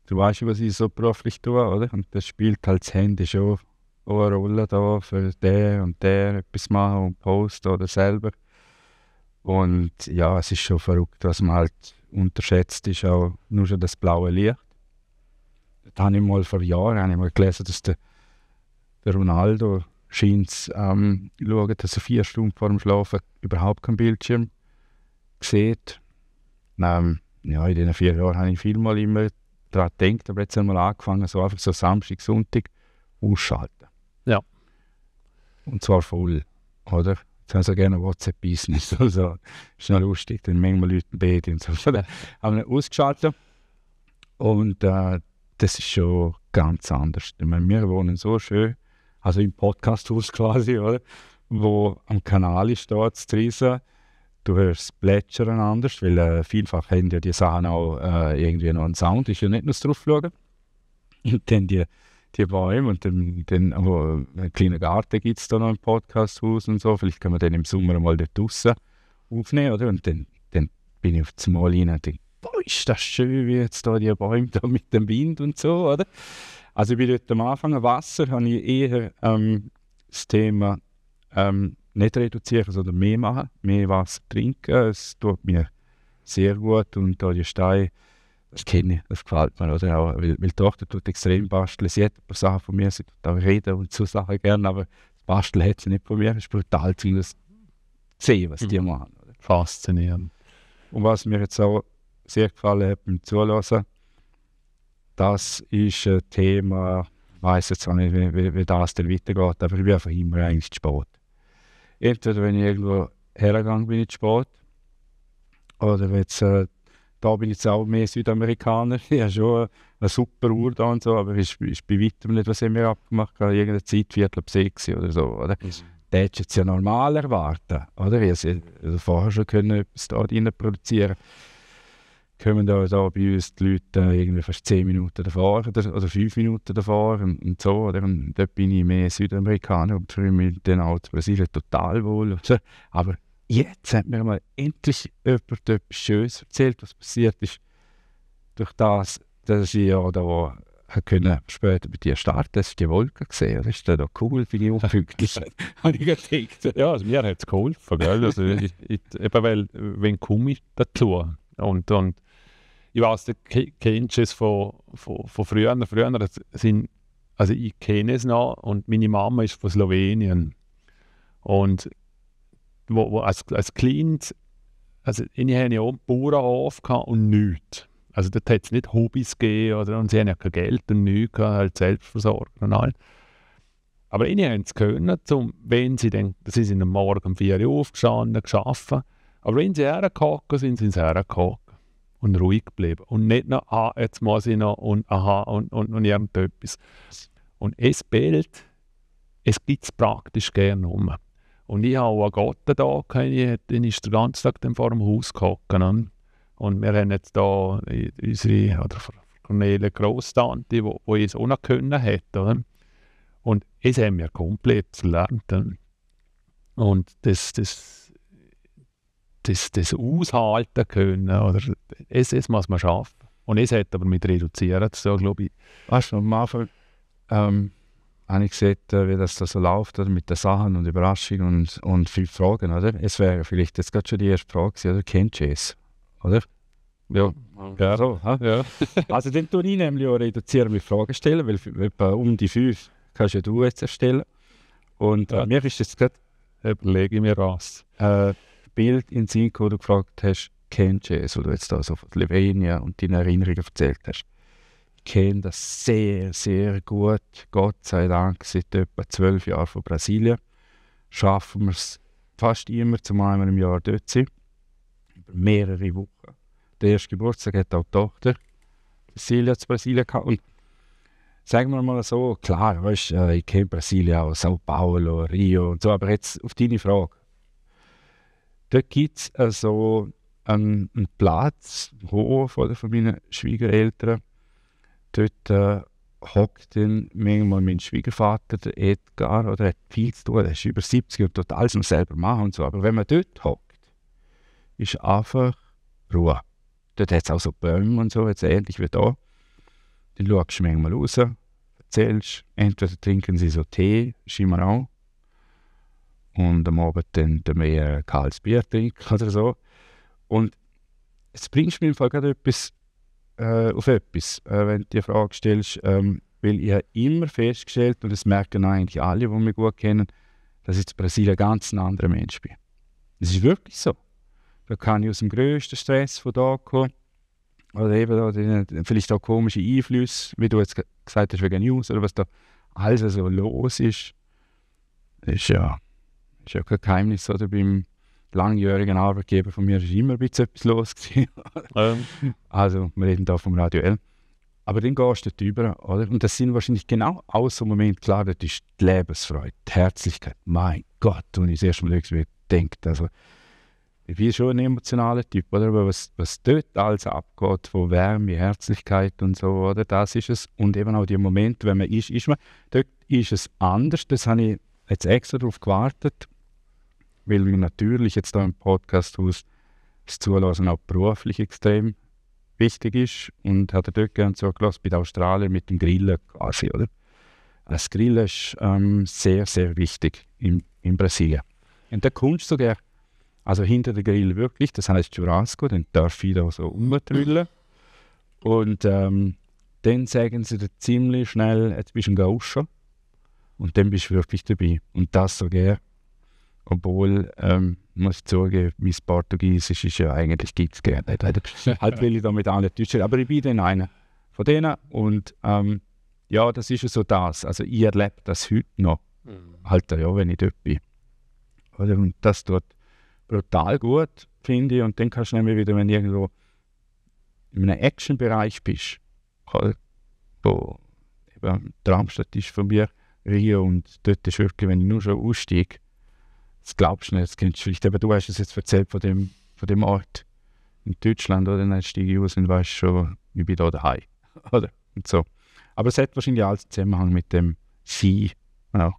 Du weißt, was ich so beruflich tue, oder? Und das spielt halt das Handy schon auch eine Rolle da für den und der etwas machen und posten oder selber. Und ja, es ist schon verrückt, was man halt unterschätzt, ist auch nur schon das blaue Licht. Da habe ich mal vor Jahren gelesen, dass der Ronaldo scheint schauen, dass er 4 Stunden vor dem Schlafen überhaupt keinen Bildschirm sieht. Ja, in diesen 4 Jahren habe ich vielmal immer daran gedacht, aber jetzt einmal angefangen, so einfach so Samstag, Sonntag ausschalten. Ja. Und zwar voll, oder? Jetzt haben sie gerne WhatsApp-Business, also ist noch lustig, dann manchmal Leute beten und so. Haben wir ausgeschaltet und das ist schon ganz anders. Ich meine, wir wohnen so schön, also im Podcasthaus quasi, oder? Wo am Kanal ist, dort zu Riesen. Du hörst das Plätschern anders, weil vielfach haben ja die Sachen auch irgendwie noch einen Sound, ist ja nicht nur das Draufschauen. Und dann die Bäume und dann einen kleinen Garten gibt es da noch im Podcasthaus und so. Vielleicht können wir den im Sommer mal dort draussen aufnehmen, oder? Und dann bin ich auf das Mal rein und denke, boah, ist das schön, wie jetzt da die Bäume da mit dem Wind und so, oder? Also ich bin dort am Anfang, Wasser habe ich eher das Thema nicht reduzieren, sondern mehr machen, mehr Wasser trinken. Es tut mir sehr gut und da die Steine, das kenne ich, das gefällt mir. Oder? Auch, weil die Tochter tut extrem basteln. Sie hat ein paar Sachen von mir, sie tut auch reden und so Sachen gerne, aber das Basteln hat sie nicht von mir. Es ist brutal, das zu sehen, was die machen. Oder? Faszinierend. Und was mir jetzt auch sehr gefallen hat beim Zuhören, das ist ein Thema, ich weiss jetzt auch nicht, wie das dann weitergeht, aber ich bin einfach immer eigentlich zu spät. Entweder wenn ich irgendwo hergegangen bin, zu spät, oder jetzt, da bin ich jetzt auch mehr Südamerikaner. Ich habe schon eine super Uhr da und so, aber ich bei weitem nicht, was ich mir abgemacht habe, irgendeine Zeit, 5:45 oder so. Oder? Das hättest du jetzt ja normal erwarten, oder? Ich also vorher schon können etwas da rein produzieren. Kommen da bei uns die Leute irgendwie fast 10 Minuten davor oder 5 Minuten davor und so. Oder? Und dort bin ich mehr Südamerikaner und fühle mich dann auch in Brasilien total wohl. Aber jetzt hat mir mal endlich jemand etwas Schönes erzählt, was passiert ist. Durch das, dass ich ja da später bei dir starten, dass ich die Wolken gesehen habe. Das ist doch cool, bin ich unpünktlich. Habe ich gedacht. Ja, also mir hat es geholfen, gell? Also eben weil, wenn komme ich dazu? Und ich weiss, du kennst es von früher. Früher sind, also ich kenne es noch und meine Mama ist von Slowenien. Und wo als Kind, also ich hatte ja auch einen Bauernhof und nichts. Also dort hat es nicht Hobbys gegeben und sie haben ja kein Geld und nichts, halt Selbstversorgung und all. Aber ich haben es können, wenn sie dann, sie sind am Morgen um 4 Uhr aufgestanden, gearbeitet. Aber wenn sie hergekommen sind sie hergekommen und ruhig geblieben. Und nicht noch, jetzt muss ich noch und aha und irgendetwas. Und es Bild, es gibt es praktisch gerne um. Und ich habe auch einen Gott da, den ist den ganzen Tag vor dem Haus gehockt. Und wir haben jetzt da unsere, oder Cornelia Grosstante, die es auch noch können hätte. Oder? Und es haben wir komplett verlernt. Und das aushalten können, oder es muss man schaffen. Und es hat aber mit reduzieren, so glaube ich. Weißt du, am Anfang habe ich gesehen, wie das da so läuft, oder, mit den Sachen und Überraschungen und 5 Fragen, oder? Es wäre vielleicht jetzt gerade schon die erste Frage gewesen, oder? Kennst du es? Oder? Ja. Ja, so, ja. Also dann tue ich nämlich auch reduzieren mit Fragen stellen, weil etwa um die 5 kannst ja du jetzt erstellen. Und mir ist jetzt gerade, überlege ich mir was. Bild in den Sinn, wo du gefragt hast, kennst du es, wo du jetzt da so von Slowenien und deine Erinnerungen erzählt hast. Ich kenne das sehr, sehr gut. Gott sei Dank, seit etwa 12 Jahren von Brasilien schaffen wir es fast immer, zum einmal im Jahr dort zu sein. Über mehrere Wochen. Der erste Geburtstag hat auch die Tochter Cecilia zu Brasilien gehabt. Und sagen wir mal so, klar, weißt, ich kenne Brasilien auch, Sao Paulo, Rio und so, aber jetzt auf deine Frage. Dort gibt es also einen Platz, Hof von meinen Schwiegereltern. Dort hockt dann manchmal mein Schwiegervater, der Edgar, oder er hat viel zu tun, er ist über 70 und tut alles noch selber machen und so. Aber wenn man dort hockt, ist einfach Ruhe. Dort hat es auch so Bäume und so, jetzt ähnlich wie da. Dann schaust du manchmal raus, erzählst. Entweder trinken sie so Tee, scheinbar auch, und am Abend dann mehr kaltes Bier trinken oder so. Und es bringst mir im Fall gerade etwas auf etwas, wenn du die Frage stellst, weil ich habe immer festgestellt, und das merken eigentlich alle, die mich gut kennen, dass ich in Brasilien ganz ein anderer Mensch bin. Das ist wirklich so. Da kann ich aus dem grössten Stress von da kommen, oder eben da, vielleicht auch komische Einflüsse, wie du jetzt gesagt hast, wegen News, oder was da alles so los ist. Das ist ja kein Geheimnis, oder? Beim langjährigen Arbeitgeber von mir ist immer ein bisschen etwas los gewesen. Also, wir reden da vom Radio L. Aber dann gehst du dort über, oder? Und das sind wahrscheinlich genau auch so Momente, klar, das ist die Lebensfreude, die Herzlichkeit. Mein Gott, und ich das erste Mal denke, also, ich bin schon ein emotionaler Typ, oder? Aber was dort alles abgeht, von Wärme, Herzlichkeit und so, oder? Das ist es. Und eben auch die Momente, wenn man dort ist es anders. Das habe ich jetzt extra darauf gewartet, weil mir natürlich jetzt da im Podcast-Haus das Zuhören auch beruflich extrem wichtig ist, und hat dort gerne zugelassen bei den Australiern mit dem Grillen quasi, oder? Das Grillen ist sehr, sehr wichtig in Brasilien. Und da kommst du sogar, also hinter der Grill wirklich, das heißt Churrasco, dann darf ich da so rumtrüllen. Und dann sagen sie dir ziemlich schnell, jetzt bist du ein Gauscher. Und dann bist du wirklich dabei. Und das sogar, obwohl, muss ich zugeben, mein Portugiesisch ist ja eigentlich, gibt es gerne nicht. Halt will ich da mit allen Deutschen, aber ich bin dann einer von denen. Und ja, das ist ja so das. Also ich erlebe das heute noch, halt ja, wenn ich dort bin. Oder? Und das tut brutal gut, finde ich. Und dann kannst du nämlich wieder, wenn du irgendwo in einem Action-Bereich bist, wo eben Traumstadt ist von mir, Rio, und dort ist wirklich, wenn ich nur schon aussteige, das glaubst du nicht, das kennst du vielleicht, aber du hast es jetzt erzählt von dem Ort in Deutschland, oder? Dann steige ich aus und weißt schon, ich bin da daheim, oder? Und so. Aber es hat wahrscheinlich alles Zusammenhang mit dem Ski, ja.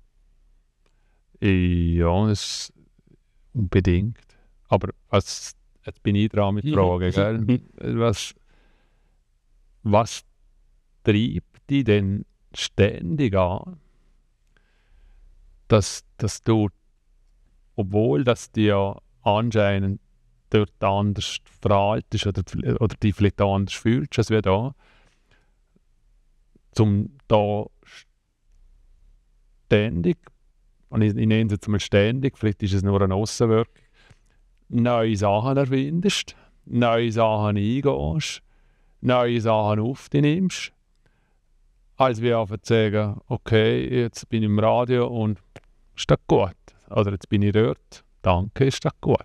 Ja, das unbedingt. Aber jetzt bin ich dran mit Fragen, gell? Was treibt dich denn ständig an, dass du, obwohl dass du ja anscheinend dort anders verhaltest oder dich vielleicht anders fühlst als wir da, zum da ständig, und ich nenne es jetzt mal ständig, vielleicht ist es nur eine Aussenwirkung, neue Sachen erfindest, neue Sachen eingehst, neue Sachen auf dich nimmst, als wir einfach sagen, okay, jetzt bin ich im Radio und ist das gut. Oder jetzt bin ich dort, danke, ist das gut.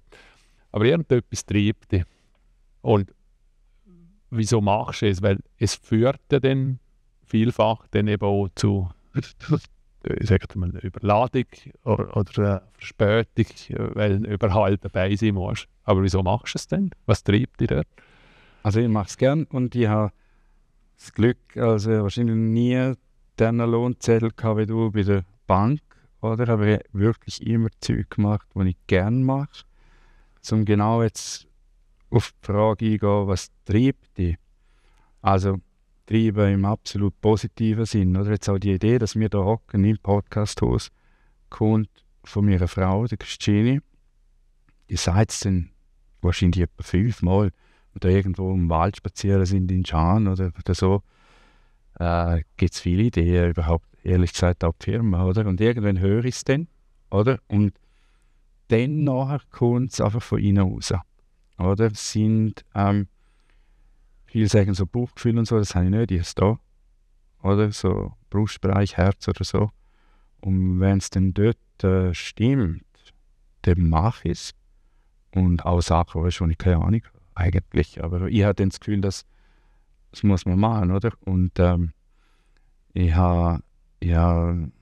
Aber irgendetwas treibt dich. Und wieso machst du es? Weil es führt ja dann vielfach dann eben auch zu ich sage mal, Überladung oder Verspätung, weil du überall dabei sein musst. Aber wieso machst du es denn? Was treibt dich dort? Also ich mache es gern, und ich habe das Glück, also wahrscheinlich nie diesen Lohnzettel gehabt wie du bei der Bank, oder? Aber ich habe wirklich immer Zeug gemacht, die ich gerne mache. Um genau jetzt auf die Frage eingehen, was treibt dich? Also treiben im absolut positiven Sinn, oder? Jetzt auch die Idee, dass wir da hocken im Podcast-Haus, kommt von meiner Frau, der Christine. Die sagt es dann wahrscheinlich etwa 5-mal, wenn da irgendwo im Wald spazieren sind in Schaan oder so. Gibt es viele Ideen überhaupt, ehrlich gesagt, auch die Firma, oder? Und irgendwann höre ich es dann, oder? Und dann nachher kommt es einfach von innen raus, oder? Sind, viele sagen so Bauchgefühl und so, das habe ich nicht, ich habe es da, oder? So Brustbereich, Herz oder so. Und wenn es dann dort stimmt, dann mache ich es. Und auch Sachen, weißt du, ich keine Ahnung eigentlich, aber ich habe dann das Gefühl, das muss man machen, oder? Und ich habe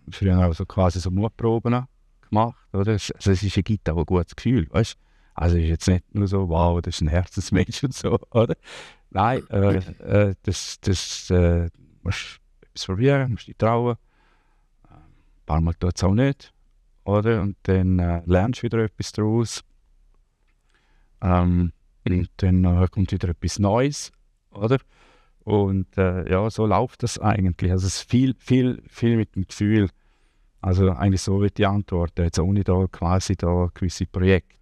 früher auch so quasi so Mutproben gemacht, oder? Also es gibt auch ein gutes Gefühl, weißt du? Also es ist jetzt nicht nur so, wow, das ist ein Herzensmensch und so, oder? Nein, musst etwas probieren, musst dich trauen. Ein paar Mal tut es auch nicht, oder? Und dann lernst du wieder etwas daraus. Und dann kommt wieder etwas Neues, oder? Und ja, so läuft das eigentlich. Also es ist viel mit dem Gefühl. Also eigentlich so wird die Antwort, jetzt ohne da quasi da gewisse Projekte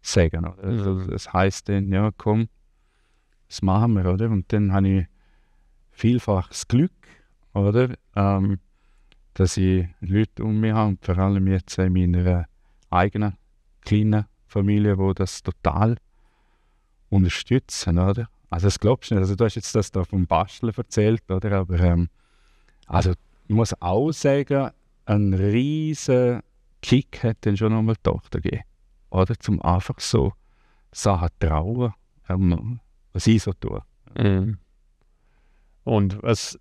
sagen. Oder? Also das heisst dann, ja komm, das machen wir, oder? Und dann habe ich vielfach das Glück, oder? Dass ich Leute um mich habe, und vor allem jetzt in meiner eigenen kleinen Familie, die das total unterstützen, oder? Also das glaubst du nicht. Also du hast jetzt das da vom Basteln erzählt, oder? Aber also ich muss auch sagen, einen riesen Kick hat dann schon nochmal die Tochter gegeben. Oder? Zum einfach so Sachen trauen, was ich so tue. Mhm. Und was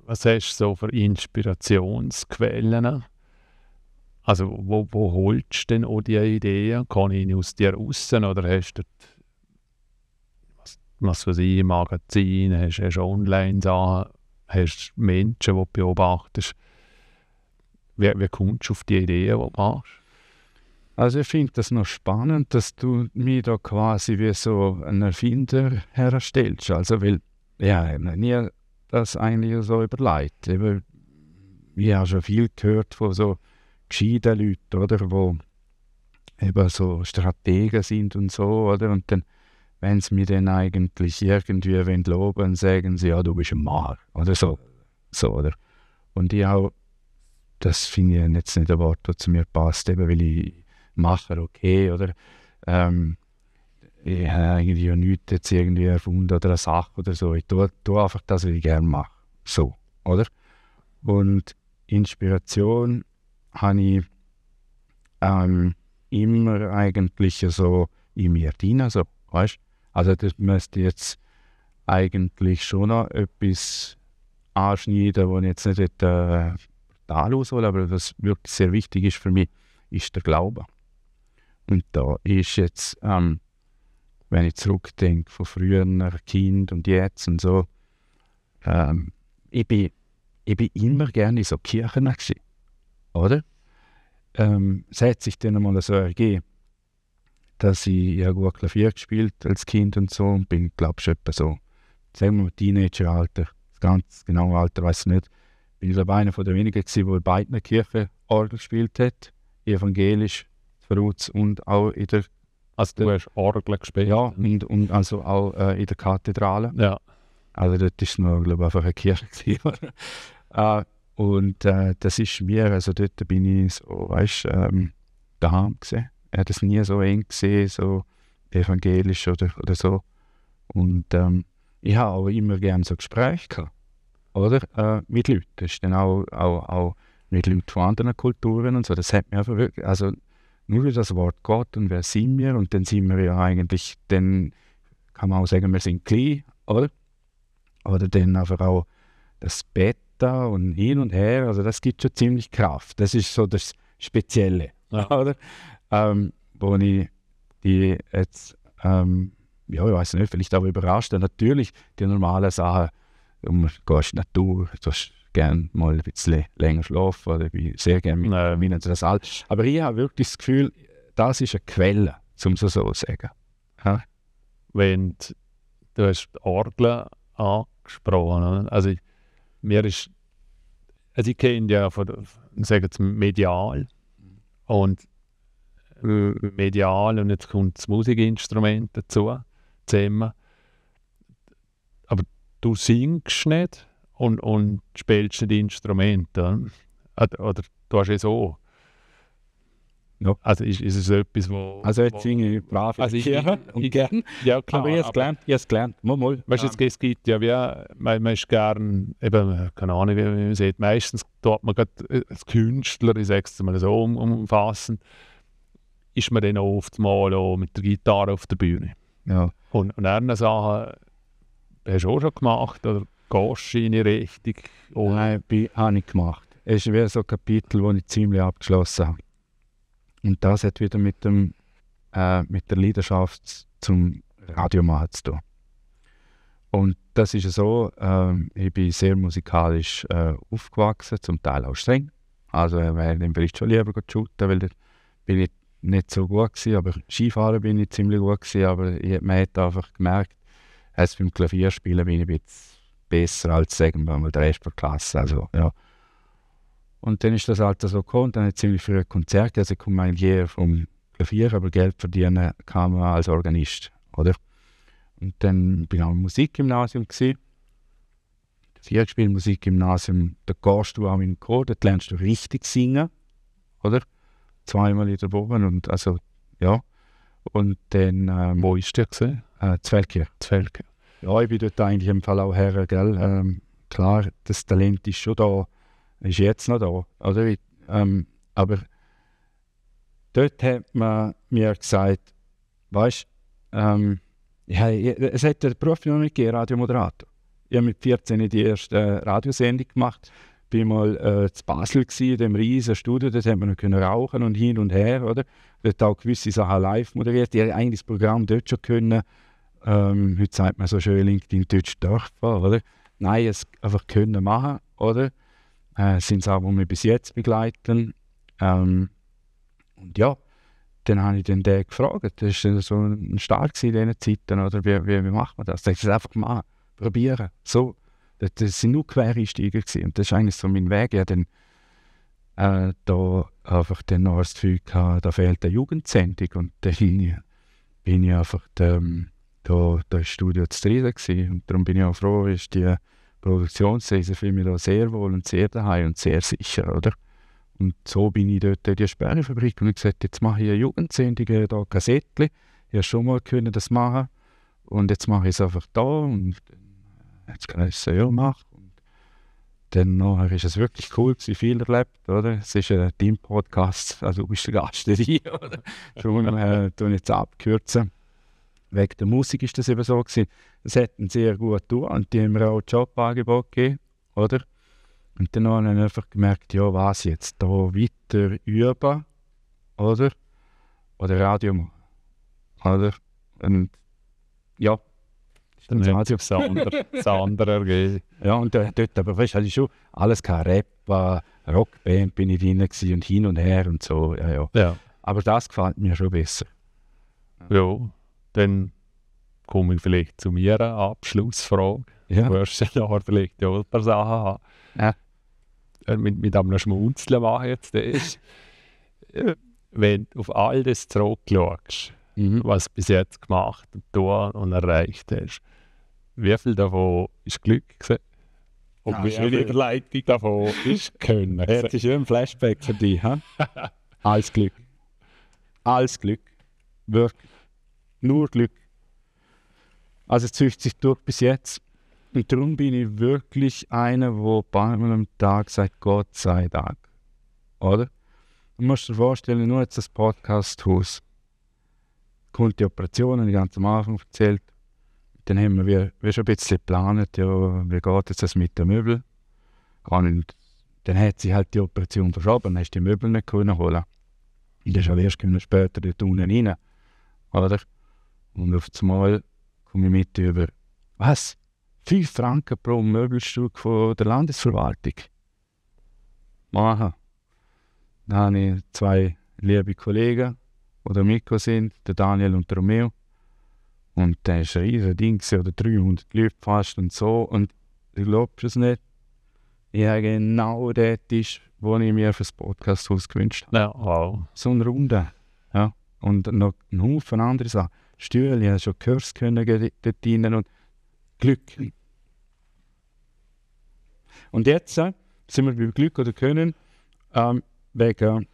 hast du so für Inspirationsquellen? Also wo holst du denn auch die Ideen? Kann ich aus dir raus oder hast du was weiß ich, Magazin, hast du Online-Sachen, hast Menschen, die du beobachtest? Wie kommst du auf die Ideen, die du machst? Also ich finde das noch spannend, dass du mir da quasi wie so einen Erfinder herstellst. Also weil, ja, ich habe nie das eigentlich so überlegt. Ich habe schon viel gehört von so gescheiten Leuten, oder, wo eben so Strategen sind und so, oder, und dann, wenn sie mich dann eigentlich irgendwie loben wollen, sagen sie, ja, du bist ein Mann, oder so, oder. Und ich auch, das finde ich jetzt nicht ein Wort, das zu mir passt, eben weil ich mache, okay, oder, ich habe eigentlich ja nichts jetzt irgendwie erfunden oder eine Sache oder so, ich tue einfach das, was ich gerne mache, so, oder. Und Inspiration habe ich immer eigentlich so in mir drin, so, weißt? Also das müsste jetzt eigentlich schon noch etwas anschneiden, wo ich jetzt nicht total aushole, aber was wirklich sehr wichtig ist für mich, ist der Glaube. Und da ist jetzt, wenn ich zurückdenke von früher, Kind und jetzt und so, ich bin immer gerne in so Kirchen gewesen, oder? Es hat sich dann einmal so ergeben, dass ich ja gut Klavier gespielt als Kind und so und bin, glaube ich, etwa so, sagen wir mal, Teenageralter, das ganz genaue Alter weiß ich nicht, bin ich glaube einer von den wenigen gewesen, der in beiden Kirchen Orgel gespielt hat, evangelisch, Verruz und auch in der... Also du hast Orgel gespielt? Ja, und also auch in der Kathedrale. Ja. Also dort war es noch, glaube ich, einfach eine Kirche gewesen. Und das ist mir, also dort bin ich so, weißt du, daheim gesehen. Ich habe das nie so eng gesehen, so evangelisch oder so. Und ich habe auch immer gerne so Gespräche gehabt, oder? Mit Leuten. Das ist dann auch mit Leuten von anderen Kulturen und so. Das hat mir einfach wirklich, also nur durch das Wort Gott und wer sind wir, und dann sind wir ja eigentlich, dann kann man auch sagen, wir sind klein, oder? Oder dann einfach auch das Bett da und hin und her, also das gibt schon ziemlich Kraft. Das ist so das Spezielle, Ja. oder? Wo ich die jetzt, ja, ich weiß nicht, vielleicht auch überrascht. Natürlich die normalen Sachen, du gehst in die Natur, du hast gerne mal ein bisschen länger schlafen, oder ich bin sehr gerne mit Familie und das alles. Aber ich habe wirklich das Gefühl, das ist eine Quelle, um es so zu sagen. Ja? Wenn du hast die Orgel angesprochen, oder? Also ich kenne ja von, sagen wir medial und medial und jetzt kommt das Musikinstrument dazu, zusammen. Aber du singst nicht und spielst nicht Instrumente, oder du hast es auch. Ja. Also ist es etwas, wo... Also jetzt singe ich brav Also ich und gern. Ja, klar. Aber ich habe es gelernt. Mal. Weißt du, es gibt ja wie, man ist gern, eben, keine Ahnung, wie man sieht, meistens tut man gerade als Künstler, ich sage es mal so umfassend, ist man dann auch oft mal auch mit der Gitarre auf der Bühne. Ja. Und andere Sachen hast du auch schon gemacht, oder gehst du in die Richtung? Nein, habe ich gemacht. Es ist wie so ein Kapitel, das ich ziemlich abgeschlossen habe. Und das hat wieder mit der Leidenschaft zum Radiomachen zu tun. Und das ist so, ich bin sehr musikalisch aufgewachsen, zum Teil auch streng. Also ich wäre dann vielleicht schon lieber shooten, weil da bin ich nicht so gut gewesen, aber Skifahren bin ich ziemlich gut gewesen, aber man hat einfach gemerkt, beim Klavierspielen bin ich ein bisschen besser als, sagen wir mal, der Rest der Klasse. Also, ja. Und dann ist das halt so gekommen, dann hat ziemlich früh Konzerte, also ich komme eigentlich eher vom Klavier, aber Geld verdienen kann man als Organist, oder? Und dann bin ich auch im Musikgymnasium gewesen. Musikgymnasium, da gehst du auch in den Chor, da lernst du richtig singen, oder? 2-mal in der Woche und also, ja. Und dann... Wo ist der gesehen? Zwelkirch. Ja, ich bin dort eigentlich im Fall auch her, gell. Klar, das Talent ist schon da, ist jetzt noch da, oder? Aber dort hat man mir gesagt, weißt du, es hat den Beruf noch nicht gegeben, Radiomoderator. Ich habe mit 14 die erste Radiosendung gemacht. Ich war mal zu Basel in dem riesen Studio, dort hat man noch können rauchen und hin und her, oder? Dort auch gewisse Sachen live moderiert. Ich hätte eigentlich das Programm dort schon können. Heute sagt man so schön LinkedIn Deutsch Dörfer, oder? Nein, es einfach können machen, oder? Sind Sachen, die mich bis jetzt begleiten. Und ja, dann habe ich den gefragt. Das war so ein Start in diesen Zeiten, oder? Wie macht man das? Das ist einfach machen, probieren. So. Das sind nur Quereinsteiger gewesen. Und das ist eigentlich so mein Weg. Ich hatte dann da einfach dann noch das Gefühl gehabt, da fehlt eine Jugendsendung. Und dann bin ich einfach da im Studio zufrieden gewesen. Und darum bin ich auch froh, ist die Produktionsreise für mich da sehr wohl und sehr daheim und sehr sicher, oder? Und so bin ich dort in die Sperrfabrik und ich gesagt, jetzt mache ich eine Jugendsendung, da Kassettchen. Ich habe schon mal können das machen und jetzt mache ich es einfach da und jetzt kann ich es ja machen. Und dann nachher ist es wirklich cool gewesen, viel erlebt, oder? Es ist ein Team-Podcast, also du bist der Gast hier, oder? Darum tue ich jetzt abkürzen. Wegen der Musik ist das eben so gewesen. Es hat einen sehr gut getan und die haben mir auch Jobangebot gegeben, oder? Und dann habe ich einfach gemerkt, ja, was jetzt, da weiter üben, oder? Oder Radio machen, oder? Und ja, dann hat sich das andere ergeben. Ja, und dort aber, weißt du, hatte ich schon alles gehabt, Rap, Rockband bin ich drin gewesen und hin und her und so, ja. Aber das gefällt mir schon besser. Ja, dann komme ich vielleicht zu mir eine Abschlussfrage. Ja. Du wirst ja nachher vielleicht auch ein paar Sachen haben. Ja. Mit einem Schmunzeln mache ich jetzt das. Wenn du auf all das zurückschaust, was du bis jetzt gemacht und getan und erreicht hast, wie viel davon ist Glück gewesen? Und wie viel davon ist Können gewesen? Das ist ja ein Flashback für dich, ha? Alles Glück. Alles Glück. Wirklich. Nur Glück. Also es zieht sich durch bis jetzt. Und darum bin ich wirklich einer, der einmal am Tag sagt, Gott sei Dank. Oder? Du musst dir vorstellen, nur jetzt das Podcast-Haus. Kommt die Operationen, die ganz am Anfang erzählt. Dann haben wir schon ein bisschen geplant, ja, wie geht jetzt das mit den Möbeln. Und dann hat sie halt die Operation verschoben, dann hast du die Möbel nicht können holen. Und dann erst später dort unten rein. Oder? Und auf einmal komme ich mit über, was? 5 Franken pro Möbelstück von der Landesverwaltung. Machen. Dann habe ich 2 liebe Kollegen, die da mitgekommen sind, der Daniel und der Romeo. Und das war ein riesiges Ding, oder 300 Leute fast und so. Und du glaubst es nicht, ich habe genau den Tisch, den ich mir für das Podcast-Haus gewünscht habe. Ja, wow. So eine Runde. Ja. Und noch ein Haufen andere Sachen. Stühle, ich habe schon Kurs können dort rein und Glück. Und jetzt sind wir bei Glück oder Können wegen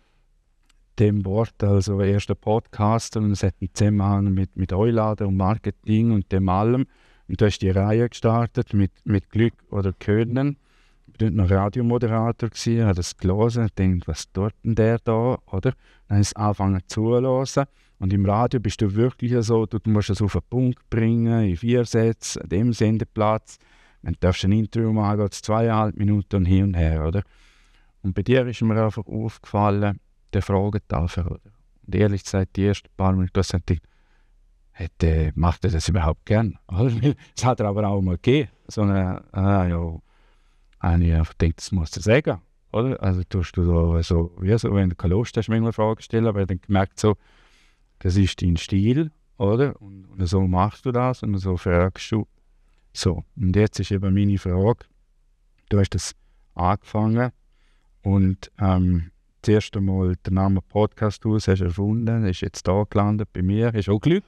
dem Wort, also erster Podcast, und es hat einen Zusammenhang mit Einladen und Marketing und dem allem. Und da ist die Reihe gestartet mit Glück oder Können. Ich war noch Radiomoderator, habe das gelesen und dachte, was tut denn der da, oder? Dann habe ich es angefangen zuzuhören. Und im Radio bist du wirklich so, du musst es auf den Punkt bringen, in 4 Sätzen, an dem Sendeplatz. Wenn du ein Interview machen, geht es 2,5 Minuten und hin und her, oder? Und bei dir ist mir einfach aufgefallen, der Fragetafel, oder? Und ehrlich gesagt, die ersten paar Minuten, macht er das überhaupt gern? Es hat er aber auch mal gegeben. So eine, habe ich einfach gedacht, das musst du sagen, oder? Also tust du da so, wie so, wenn du keine Lust hast, manchmal Fragen stellen, aber ich habe gemerkt, so, das ist dein Stil, oder? Und so machst du das und so fragst du So, und jetzt ist eben meine Frage, du hast das angefangen und zuerst einmal den Namen Podcast Haus hast du erfunden, ist jetzt da gelandet bei mir, ist auch Glück,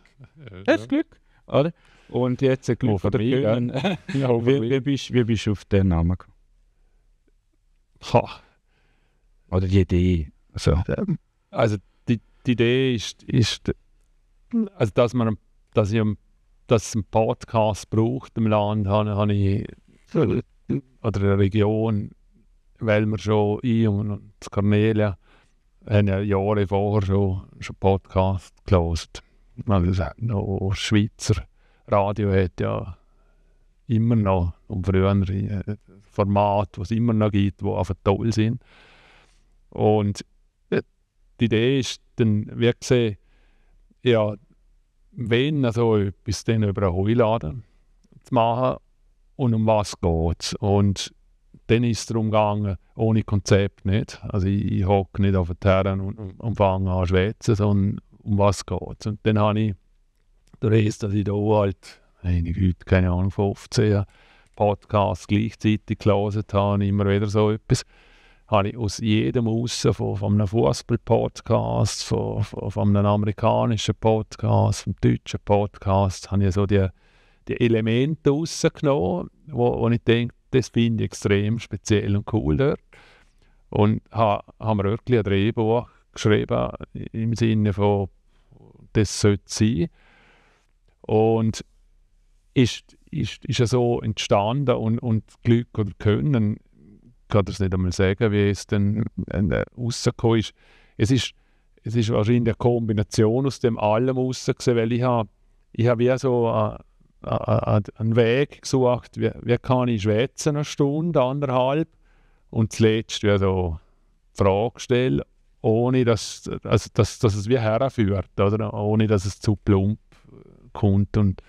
das Glück, oder? Und jetzt ein Glück oder Können. Ja, wie bist du auf den Namen gekommen? Ha. Oder die Idee? Also die Idee ist also dass es einen Podcast braucht im Land, habe ich, oder in der Region, weil wir schon und Cornelia haben ja Jahre vorher schon Podcast gelesen. Also noch Schweizer Radio hat ja immer noch, und früher Formate, die es immer noch gibt, die einfach toll sind. Und die Idee ist dann, wie gesehen, ja, wenn so etwas dann über einen Heuladen zu machen und um was geht es. Und dann ist es darum gegangen, ohne Konzept nicht. Also ich hocke nicht auf den Terren und fange an zu schwätzen, sondern um was geht es. Und dann habe ich, durch dass ich da halt, keine Ahnung, 15 Podcasts gleichzeitig gelesen habe, immer wieder so etwas, habe ich aus jedem aussen, von einem Fußball-Podcast, von einem amerikanischen Podcast, vom deutschen Podcast, habe ich so die Elemente rausgenommen, wo ich denke, das finde ich extrem speziell und cool dort. Und haben wir wirklich ein Drehbuch geschrieben, im Sinne von, das sollte sein. Und ist ja so entstanden und Glück oder Können, ich kann das nicht einmal sagen, wie es dann rausgekommen ist. Es ist wahrscheinlich eine Kombination aus dem allem rausgesehen, weil ich habe wie so einen Weg gesucht, wie kann ich schwätzen, eine Stunde, anderthalb, und zuletzt wie so die Frage stellen, ohne dass es wie herführt, oder? Ohne dass es zu plump kommt. Und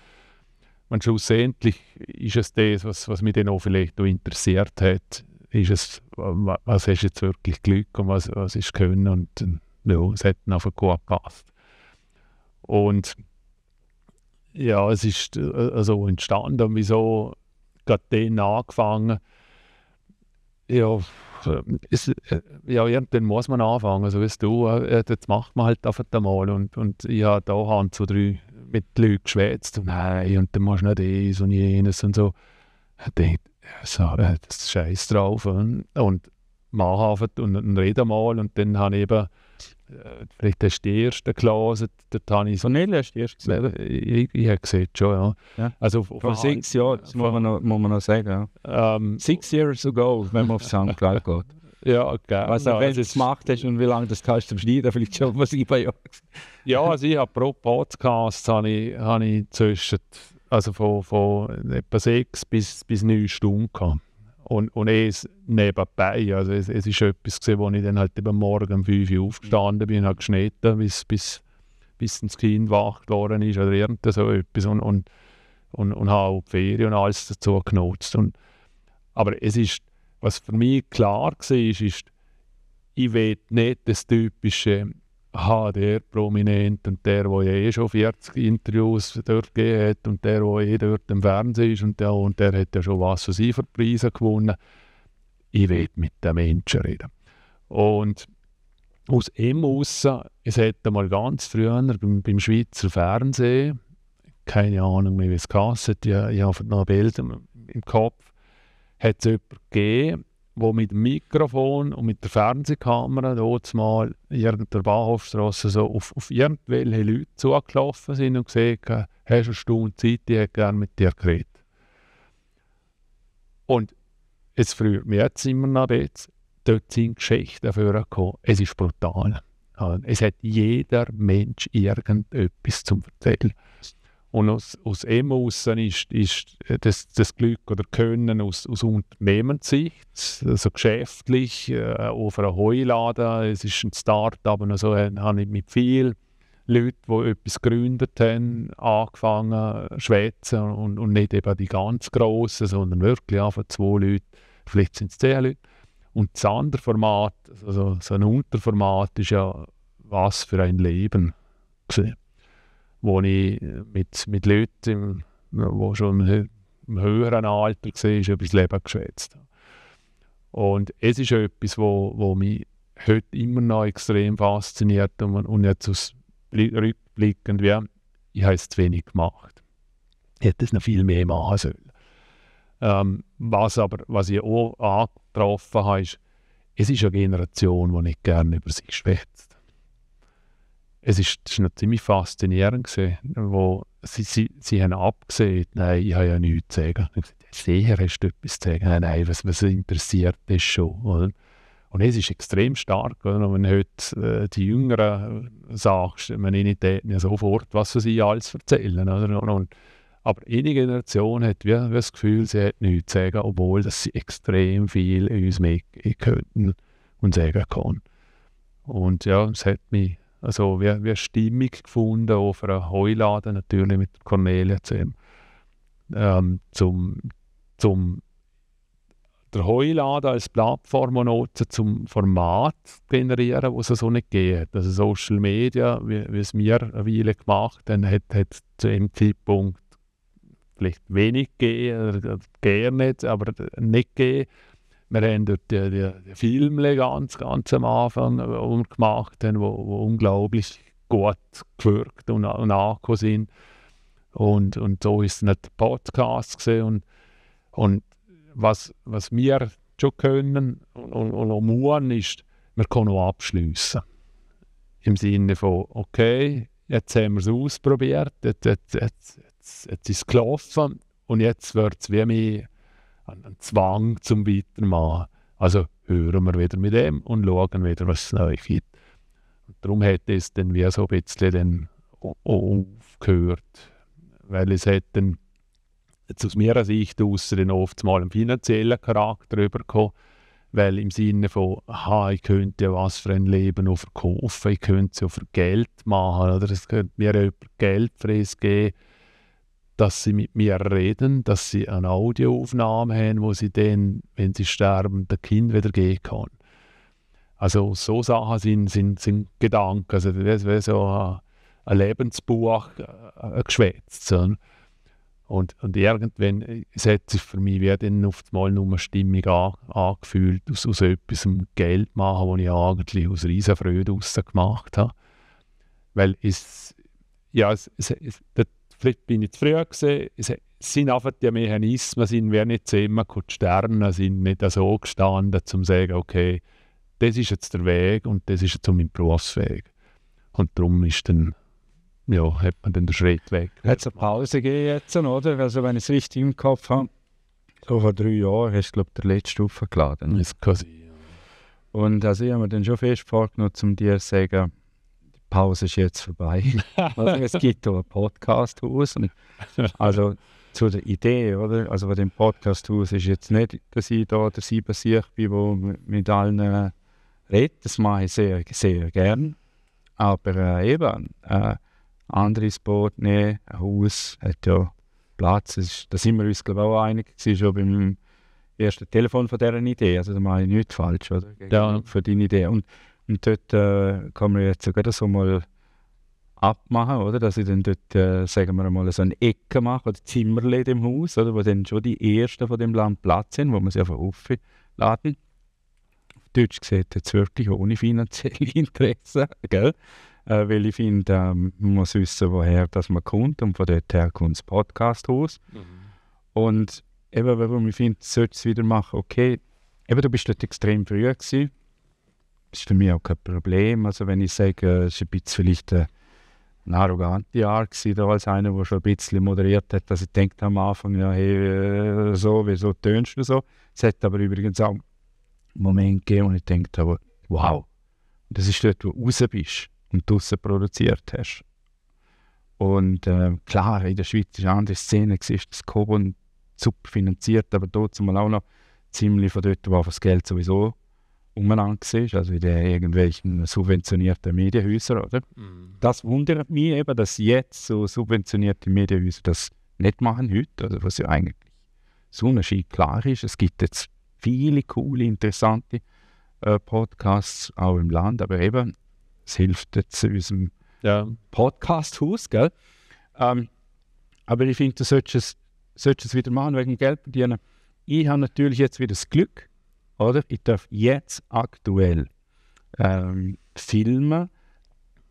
schlussendlich ist es das, was mich dann auch vielleicht noch interessiert hat, ist es, was hast jetzt wirklich Glück und was ist Können, und ja, es hat dann einfach gut gepasst. Und ja, es ist also entstanden, und wieso gerade dann angefangen. Ja, irgendwann muss man anfangen, so wie du, jetzt macht man halt einfach einmal, und ich habe da Hand zu 3 mit den Leuten geschwätzt, und nein, und dann machst du nicht das und jenes und so. Ich denke, so, das ist Scheiß drauf, und mach einfach und rede mal, und dann habe ich eben vielleicht hast du die erste gelesen, dort habe ich... Cornelia hast du die erste gesehen? Ich habe gesehen, schon, ja. Also vor 6 Jahren, das muss man noch sagen. Ja. 6 years ago, wenn man auf Soundcloud geht. Ja, okay. Also wenn du es gemacht hast und wie lange das kannst du schneiden, vielleicht schon mal 7 Jahre. Ja, also ich habe pro Podcast habe ich zwischen, also von etwa 6 bis 9 Stunden gehabt. Und es nebenbei, also es ist etwas gewesen, wo ich dann halt eben morgen um 5 Uhr aufgestanden bin, habe geschnitten, bis das Kind wach geworden ist oder irgend so etwas, und habe auch die Ferien und alles dazu genutzt. Aber es ist, was für mich klar war, ist, ich will nicht das typische, der prominent und der schon 40 Interviews dort gegeben hat und der dort im Fernsehen ist und der hat ja schon was für sie für Preise gewonnen. Ich will mit den Menschen reden. Und aus ihm raus, es hätte mal ganz früher beim Schweizer Fernsehen, keine Ahnung mehr, wie es geheißen, ich habe noch Bilder im Kopf, hat es jemanden gegeben, der mit dem Mikrofon und mit der Fernsehkamera dort mal in irgendeiner Bahnhofstrasse so auf irgendwelche Leute zugelaufen sind und gesagt haben, hast du eine Stunde Zeit, ich hätte gerne mit dir geredet. Und es freut mich jetzt immer noch jetzt, dort sind Geschichten dafür gekommen. Es ist brutal. Es hat jeder Mensch irgendetwas zu erzählen. Und aus ihm heraus ist das Glück oder Können aus Unternehmenssicht, also geschäftlich, auf einer Heuladen, es ist ein Start-up, und so habe ich mit vielen Leuten, die etwas gegründet haben, angefangen zu schwätzen, und nicht eben die ganz Grossen, sondern wirklich einfach 2 Leute, vielleicht sind es 10 Leute. Und das andere Format, also so ein Unterformat, ist ja «Was für ein Leben» gewesen, wo ich mit Leuten, die schon im höheren Alter gesehen, über das Leben geschwätzt haben. Und es ist etwas, wo mich heute immer noch extrem fasziniert und jetzt rückblickend, ich habe es zu wenig gemacht. Ich hätte es noch viel mehr machen sollen. Was ich auch angetroffen habe, ist, es ist eine Generation, die nicht gerne über sich schwätzt. Das ist noch ziemlich faszinierend gewesen, wo sie haben abgesehen, nein, ich habe ja nichts zu sagen. Ich habe gesagt, sicher hast du etwas zu sagen. Nein, was interessiert das schon? Oder? Und es ist extrem stark, oder? Wenn du heute die Jüngeren sagst, man ihnen ja sofort, was sie alles erzählen. Oder? Aber eine Generation hat wie das Gefühl, sie hat nichts zu sagen, obwohl dass sie extrem viel in uns mitgeben könnten und sagen kann. Und ja, es hat mich also wie Stimmung gefunden, auch für einen Heuladen, natürlich mit Cornelia zusammen, zum der Heuladen als Plattform nutzen, zum Format generieren, das es so nicht geht. Also Social Media, wie es wir eine Weile gemacht haben, hat zu dem Zeitpunkt vielleicht wenig gegeben, gerne nicht, aber nicht gegeben. Wir haben dort die Filme ganz am Anfang gemacht, die unglaublich gut gewirkt und angekommen sind. Und so ist es nicht der Podcast gesehen. Und was wir schon können und auch müssen, ist, wir können auch abschliessen. Im Sinne von, okay, jetzt haben wir es ausprobiert, jetzt ist es gelaufen und jetzt wird es wie mehr ein Zwang zum Weitermachen. Also hören wir wieder mit dem und schauen wieder, was es neu gibt. Und darum hat es dann wie so ein bisschen dann aufgehört. Weil es hat dann jetzt aus meiner Sicht ausser dann oft mal einen finanziellen Charakter überkommen, weil im Sinne von, ich könnte ja was für ein Leben noch verkaufen, ich könnte es ja für Geld machen, oder es könnte mir jemand Geld geben, dass sie mit mir reden, dass sie eine Audioaufnahme haben, wo sie dann, wenn sie sterben, dem Kind wieder geben kann. Also so Sachen sind Gedanken, also das wäre so ein Lebensbuch, ein Geschwätz. Und irgendwann hat sich für mich wie dann auf einmal nur eine Stimmung angefühlt, aus etwas Geld machen, das ich eigentlich aus Riesenfreude gemacht habe. Weil vielleicht bin ich zu früh gewesen, es sind einfach die Mechanismen, sind wie nicht zusammen, die Sterne sind nicht so gestanden, um zu sagen, okay, das ist jetzt der Weg und das ist jetzt mein Berufsweg. Und darum ist dann, hat man dann den Schritt weg. Hat es eine Pause gegeben jetzt, oder? Also wenn ich es richtig im Kopf habe, so vor 3 Jahren hast du, glaube ich, den letzten aufgeladen. Das kann sein, ja. Und also ich habe mir dann schon fest vorgenommen, um dir zu sagen, die Pause ist jetzt vorbei. Also es gibt hier ein Podcast-Haus. Also zu der Idee, oder? Also bei dem Podcast-Haus ist jetzt nicht, dass ich da der Siebensieg bin, der mit allen redet. Das mache ich sehr, sehr gern. Aber eben, anderes Boot nehmen, ein Haus hat ja Platz. Da sind wir uns, glaube ich, auch einig. Es war schon beim ersten Telefon von dieser Idee. Also da mache ich nichts falsch, oder? Ja. Für deine Idee. Und dort kann man jetzt sogar so mal abmachen, oder? Dass ich dann dort, sagen wir mal, so eine Ecke mache, oder Zimmerle in dem Haus, oder? Wo dann schon die ersten von dem Land Platz sind, wo man sie einfach aufladen. Auf Deutsch gesagt, jetzt wirklich ohne finanzielle Interessen, gell? Weil ich finde, man muss wissen, woher das man kommt, und von dort her kommt das Podcast-Haus. Und eben, warum ich finde, sollte es wieder machen, okay, eben, du bist dort extrem früh gewesen. Das ist für mich auch kein Problem. Also wenn ich sage, es war ein bisschen vielleicht eine arrogante Art gewesen, da als einer, der schon ein bisschen moderiert hat, dass ich denke am Anfang, ja, hey, so, wieso tönst du so? Es hat aber übrigens auch einen Moment gegeben, wo ich gedacht habe, wow, das ist dort, wo du raus bist und draussen produziert hast. Und klar, in der Schweiz ist eine andere Szene, das Cobon super finanziert, aber trotzdem auch noch ziemlich von dort, wo das Geld sowieso umeinander war, also in den irgendwelchen subventionierten Medienhäusern, oder? Das wundert mich eben, dass jetzt so subventionierte Medienhäuser das nicht machen heute, also was ja eigentlich Sonnenschein klar ist. Es gibt jetzt viele coole, interessante Podcasts, auch im Land, aber eben, es hilft jetzt unserem Podcast-Haus, gell? Aber ich finde, du solltest es solltest du es wieder machen wegen dem Geld verdienen. Ich habe natürlich jetzt wieder das Glück, oder? Ich darf jetzt aktuell filmen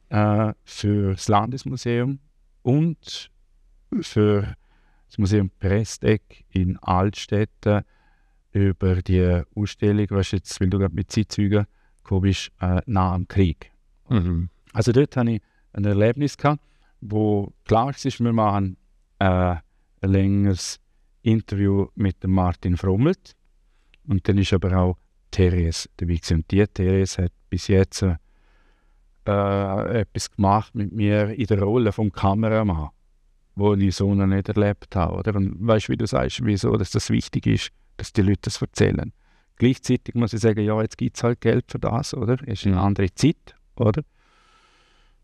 für das Landesmuseum und für das Museum Presteck in Altstätten über die Ausstellung, was jetzt, weil du gerade mit Zeitzeugen gekommen bist, nach dem Krieg. Mhm. Also dort hatte ich ein Erlebnis gehabt, wo klar ist, wir machen ein längeres Interview mit dem Martin Frommelt und dann ist aber auch Therese dabei gewesen. Und die Therese hat bis jetzt etwas gemacht mit mir in der Rolle vom Kameramann, wo ich so noch nicht erlebt habe. Oder? Und weißt du, wie du sagst, wieso dass das wichtig ist, dass die Leute das erzählen. Gleichzeitig muss ich sagen, ja, jetzt gibt es halt Geld für das, oder? Es ist eine andere Zeit, oder?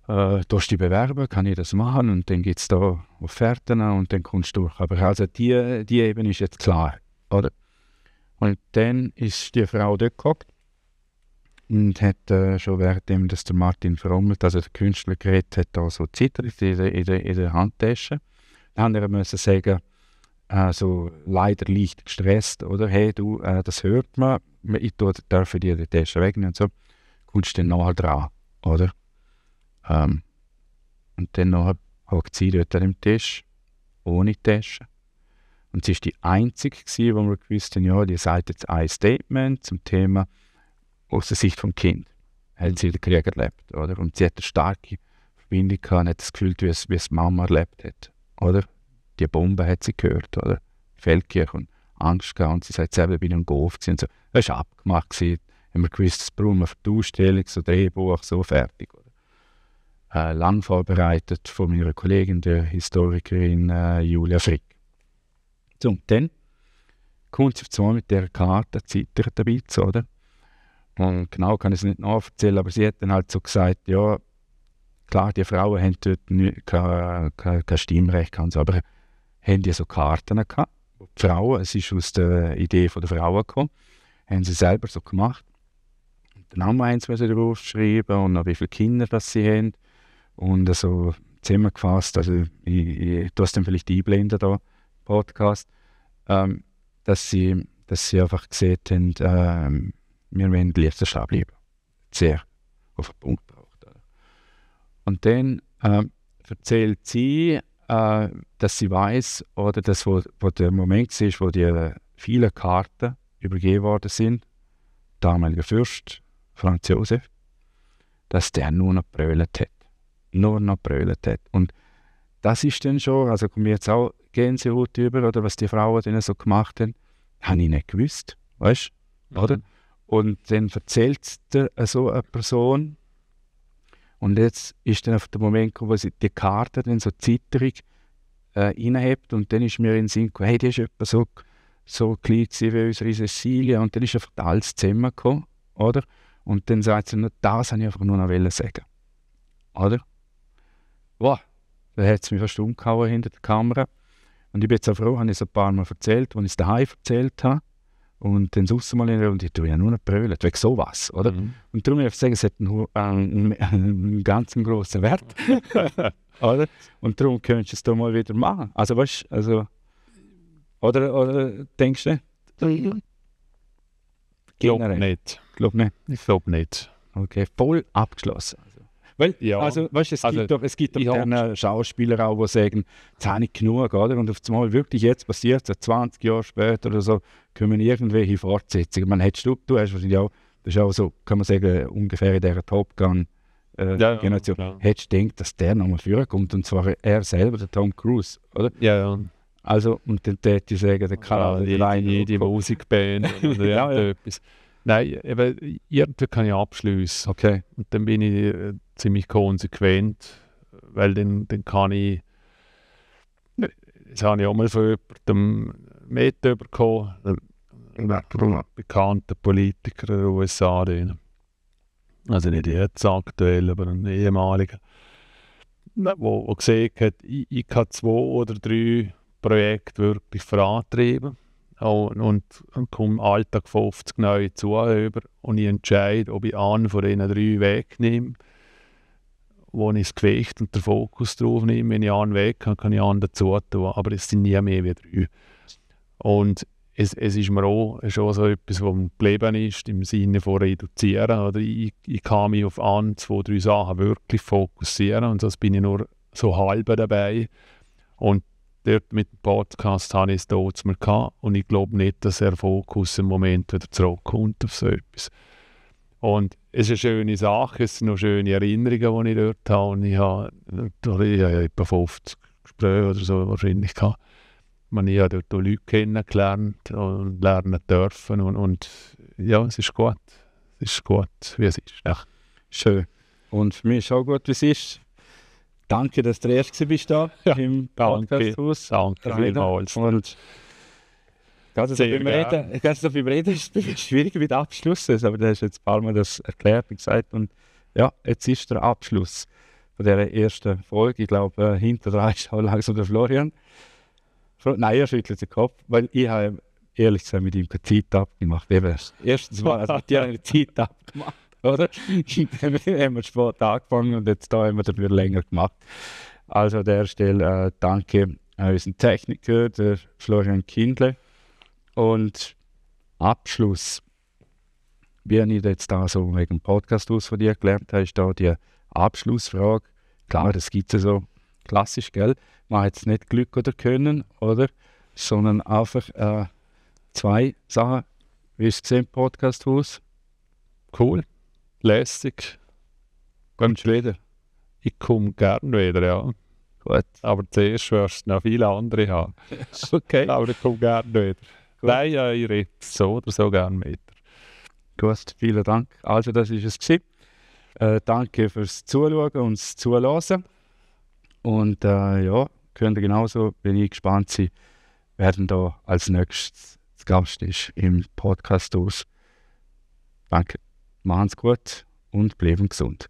Du hast dich bewerben, kann ich das machen und dann gibt es da Offerten und dann kommst du durch. Aber also die Ebene ist jetzt klar, oder? Und dann ist die Frau dort gehockt und hat schon währenddem, dass der Martin Frommelt, also der Künstler, geredet hat, da so zittert in der Handtasche. Dann musste er sagen, so leider leicht gestresst, oder? Hey, du, das hört man, ich darf dir die Tasche wegnehmen und so. Kommst du dann nachher dran, oder? Und dann nachher hockt sie dort an dem Tisch, ohne Tasche. Und sie war die Einzige, wo wir gewusst haben, ja, die sagt jetzt ein Statement zum Thema aus der Sicht vom Kind. Hat sie den Krieg erlebt, oder? Und sie hat eine starke Verbindung gehabt, hat das Gefühl, wie es Mama erlebt hat, oder? Die Bombe hat sie gehört, oder? Feldkirch und Angst gehabt. Und sie sagt selber, ich bin im Golf gewesen und so. Das war abgemacht gewesen. Haben wir gewusst, das brauchen wir für die Ausstellung, so Drehbuch, so fertig, oder? Lang vorbereitet von meiner Kollegin, der Historikerin Julia Frick. So, und dann kommt sie auf einmal mit dieser Karte, zittert ein bisschen, oder? Und genau kann ich es nicht nacherzählen, aber sie hat dann halt so gesagt, ja, klar, die Frauen haben dort kein Stimmrecht gehabt, aber haben die so Karten gehabt, wo die Frauen, es ist aus der Idee der Frauen gekommen, haben sie selber so gemacht. Und dann haben wir eins draufschreiben und noch wie viele Kinder das sie haben. Und so zusammengefasst, also ich tue es dann vielleicht einblenden da im Podcast, dass sie einfach gesehen haben, wir wollen Liechtenstein bleiben. Sehr auf den Punkt gebracht. Und dann erzählt sie, dass sie weiss, oder dass wo der Moment war, wo die vielen Karten übergeben worden sind, damaliger Fürst, Franz Josef, dass der nur noch brüllt hat. Nur noch brüllt hat. Und das ist dann schon, also kommt mir jetzt auch Gänsehaut über, oder was die Frauen dann so gemacht haben, habe ich nicht gewusst, weißt du, oder? Und dann erzählt dir so eine Person, und jetzt ist dann auf der Moment gekommen, wo sie die Karte dann so zitterig reinhebt, und dann ist mir in den Sinn gekommen, hey, die ist etwa so klein wie unsere Cecilia, und dann ist einfach alles zusammengekommen, oder? Und dann sagt sie, das wollte ich einfach nur noch sagen, oder? Wow, da hat es mich fast umgehauen hinter der Kamera. Und ich bin jetzt auch froh, habe ich es ein paar Mal erzählt, als ich es daheim erzählt habe. Und dann raus mal in und ich tue ja nur noch brüllen, wegen sowas, oder? Und darum würde ich sagen, es hat einen ganz grossen Wert, oder? Und darum könntest du es da mal wieder machen. Also weißt du, also, oder denkst du nicht? Ich glaube nicht. Ich glaube nicht. Okay, voll abgeschlossen. Weil, ja, also, weißt, es gibt doch gerne Schauspieler auch, die sagen, jetzt habe ich genug, oder? Und auf einmal wirklich jetzt passiert, so 20 Jahre später oder so, kommen irgendwelche Fortsetzungen. Du hast wahrscheinlich auch, das ist auch so, kann man sagen, ungefähr in dieser Top Gun Generation, hättest du gedacht, dass der nochmal vorkommt, und zwar er selber, der Tom Cruise, oder? Ja. Also, und dann täte ich sagen, der kann jede Musikband oder etwas. Nein, eben, irgendwie kann ich abschliessen. Okay. Und dann bin ich ziemlich konsequent, weil dann kann ich, das habe ich auch mal von jemandem mitbekommen, einen bekannten Politiker in den USA, also nicht jetzt aktuell, aber ein ehemaliger, der gesehen hat, ich kann 2 oder 3 Projekte wirklich vorantreiben. Und komme im Alltag 50 neue Zuhörer und ich entscheide, ob ich einen von diesen 3 wegnehme wo ich das Gewicht und den Fokus drauf nehme. Wenn ich einen weg habe, kann ich einen dazu tun, aber es sind nie mehr wie 3. Und es ist mir auch schon so etwas, was mir geblieben ist, im Sinne von reduzieren. Oder ich kann mich auf 1, 2, 3 Sachen wirklich fokussieren und sonst bin ich nur so halb dabei. Und dort mit dem Podcast habe ich es dort mehr gehabt und ich glaube nicht, dass der Fokus im Moment wieder zurückkommt auf so etwas. Und es ist eine schöne Sache, es sind noch schöne Erinnerungen, die ich dort habe. Und ich habe etwa 50 Gespräche oder so wahrscheinlich gehabt. Ich habe dort auch Leute kennengelernt und lernen dürfen. Und ja, es ist gut. Es ist gut, wie es ist. Ja. Schön. Und für mich ist auch gut, wie es ist. Danke, dass du der Erste bist da im Podcasthaus. Danke vielmals. Und gerade so beim Reden ist es schwierig mit Abschlüssen, aber du hast jetzt ein paar Mal das erklärt und gesagt. Und ja, jetzt ist der Abschluss von dieser ersten Folge. Ich glaube, hinter dran ist auch langsam der Florian. Nein, er schüttelt den Kopf, weil ich habe ehrlich gesagt mit ihm keine Zeit abgemacht. Erstens mal also mit dir eine Zeit abgemacht, oder? Dann haben wir Sport angefangen und jetzt da haben wir dafür länger gemacht. Also an der Stelle danke an unseren Techniker, der Florian Kindle. Und Abschluss, wie ich jetzt da so wegen dem Podcast aus von dir gelernt habe, ist da die Abschlussfrage. Klar, das gibt es ja so klassisch, gell? Man hat jetzt nicht Glück oder Können, oder? Sondern einfach 2 Sachen. Wie ist es im Podcasthaus? Cool, lässig. Kommst du wieder? Ich komme gerne wieder, ja. Gut. Aber zuerst wirst du noch viele andere haben. Okay. Aber ich komme gerne wieder. Gut. Nein, ja, ich rede so oder so gerne mit. Gut, vielen Dank. Also das war es gewesen. Danke fürs Zuschauen und das Zuhören. Und ja, könnt ihr genauso, wenn ich gespannt sein, wer denn da als nächstes zu Gast ist im Podcasthaus. Danke, machen's gut und bleiben gesund.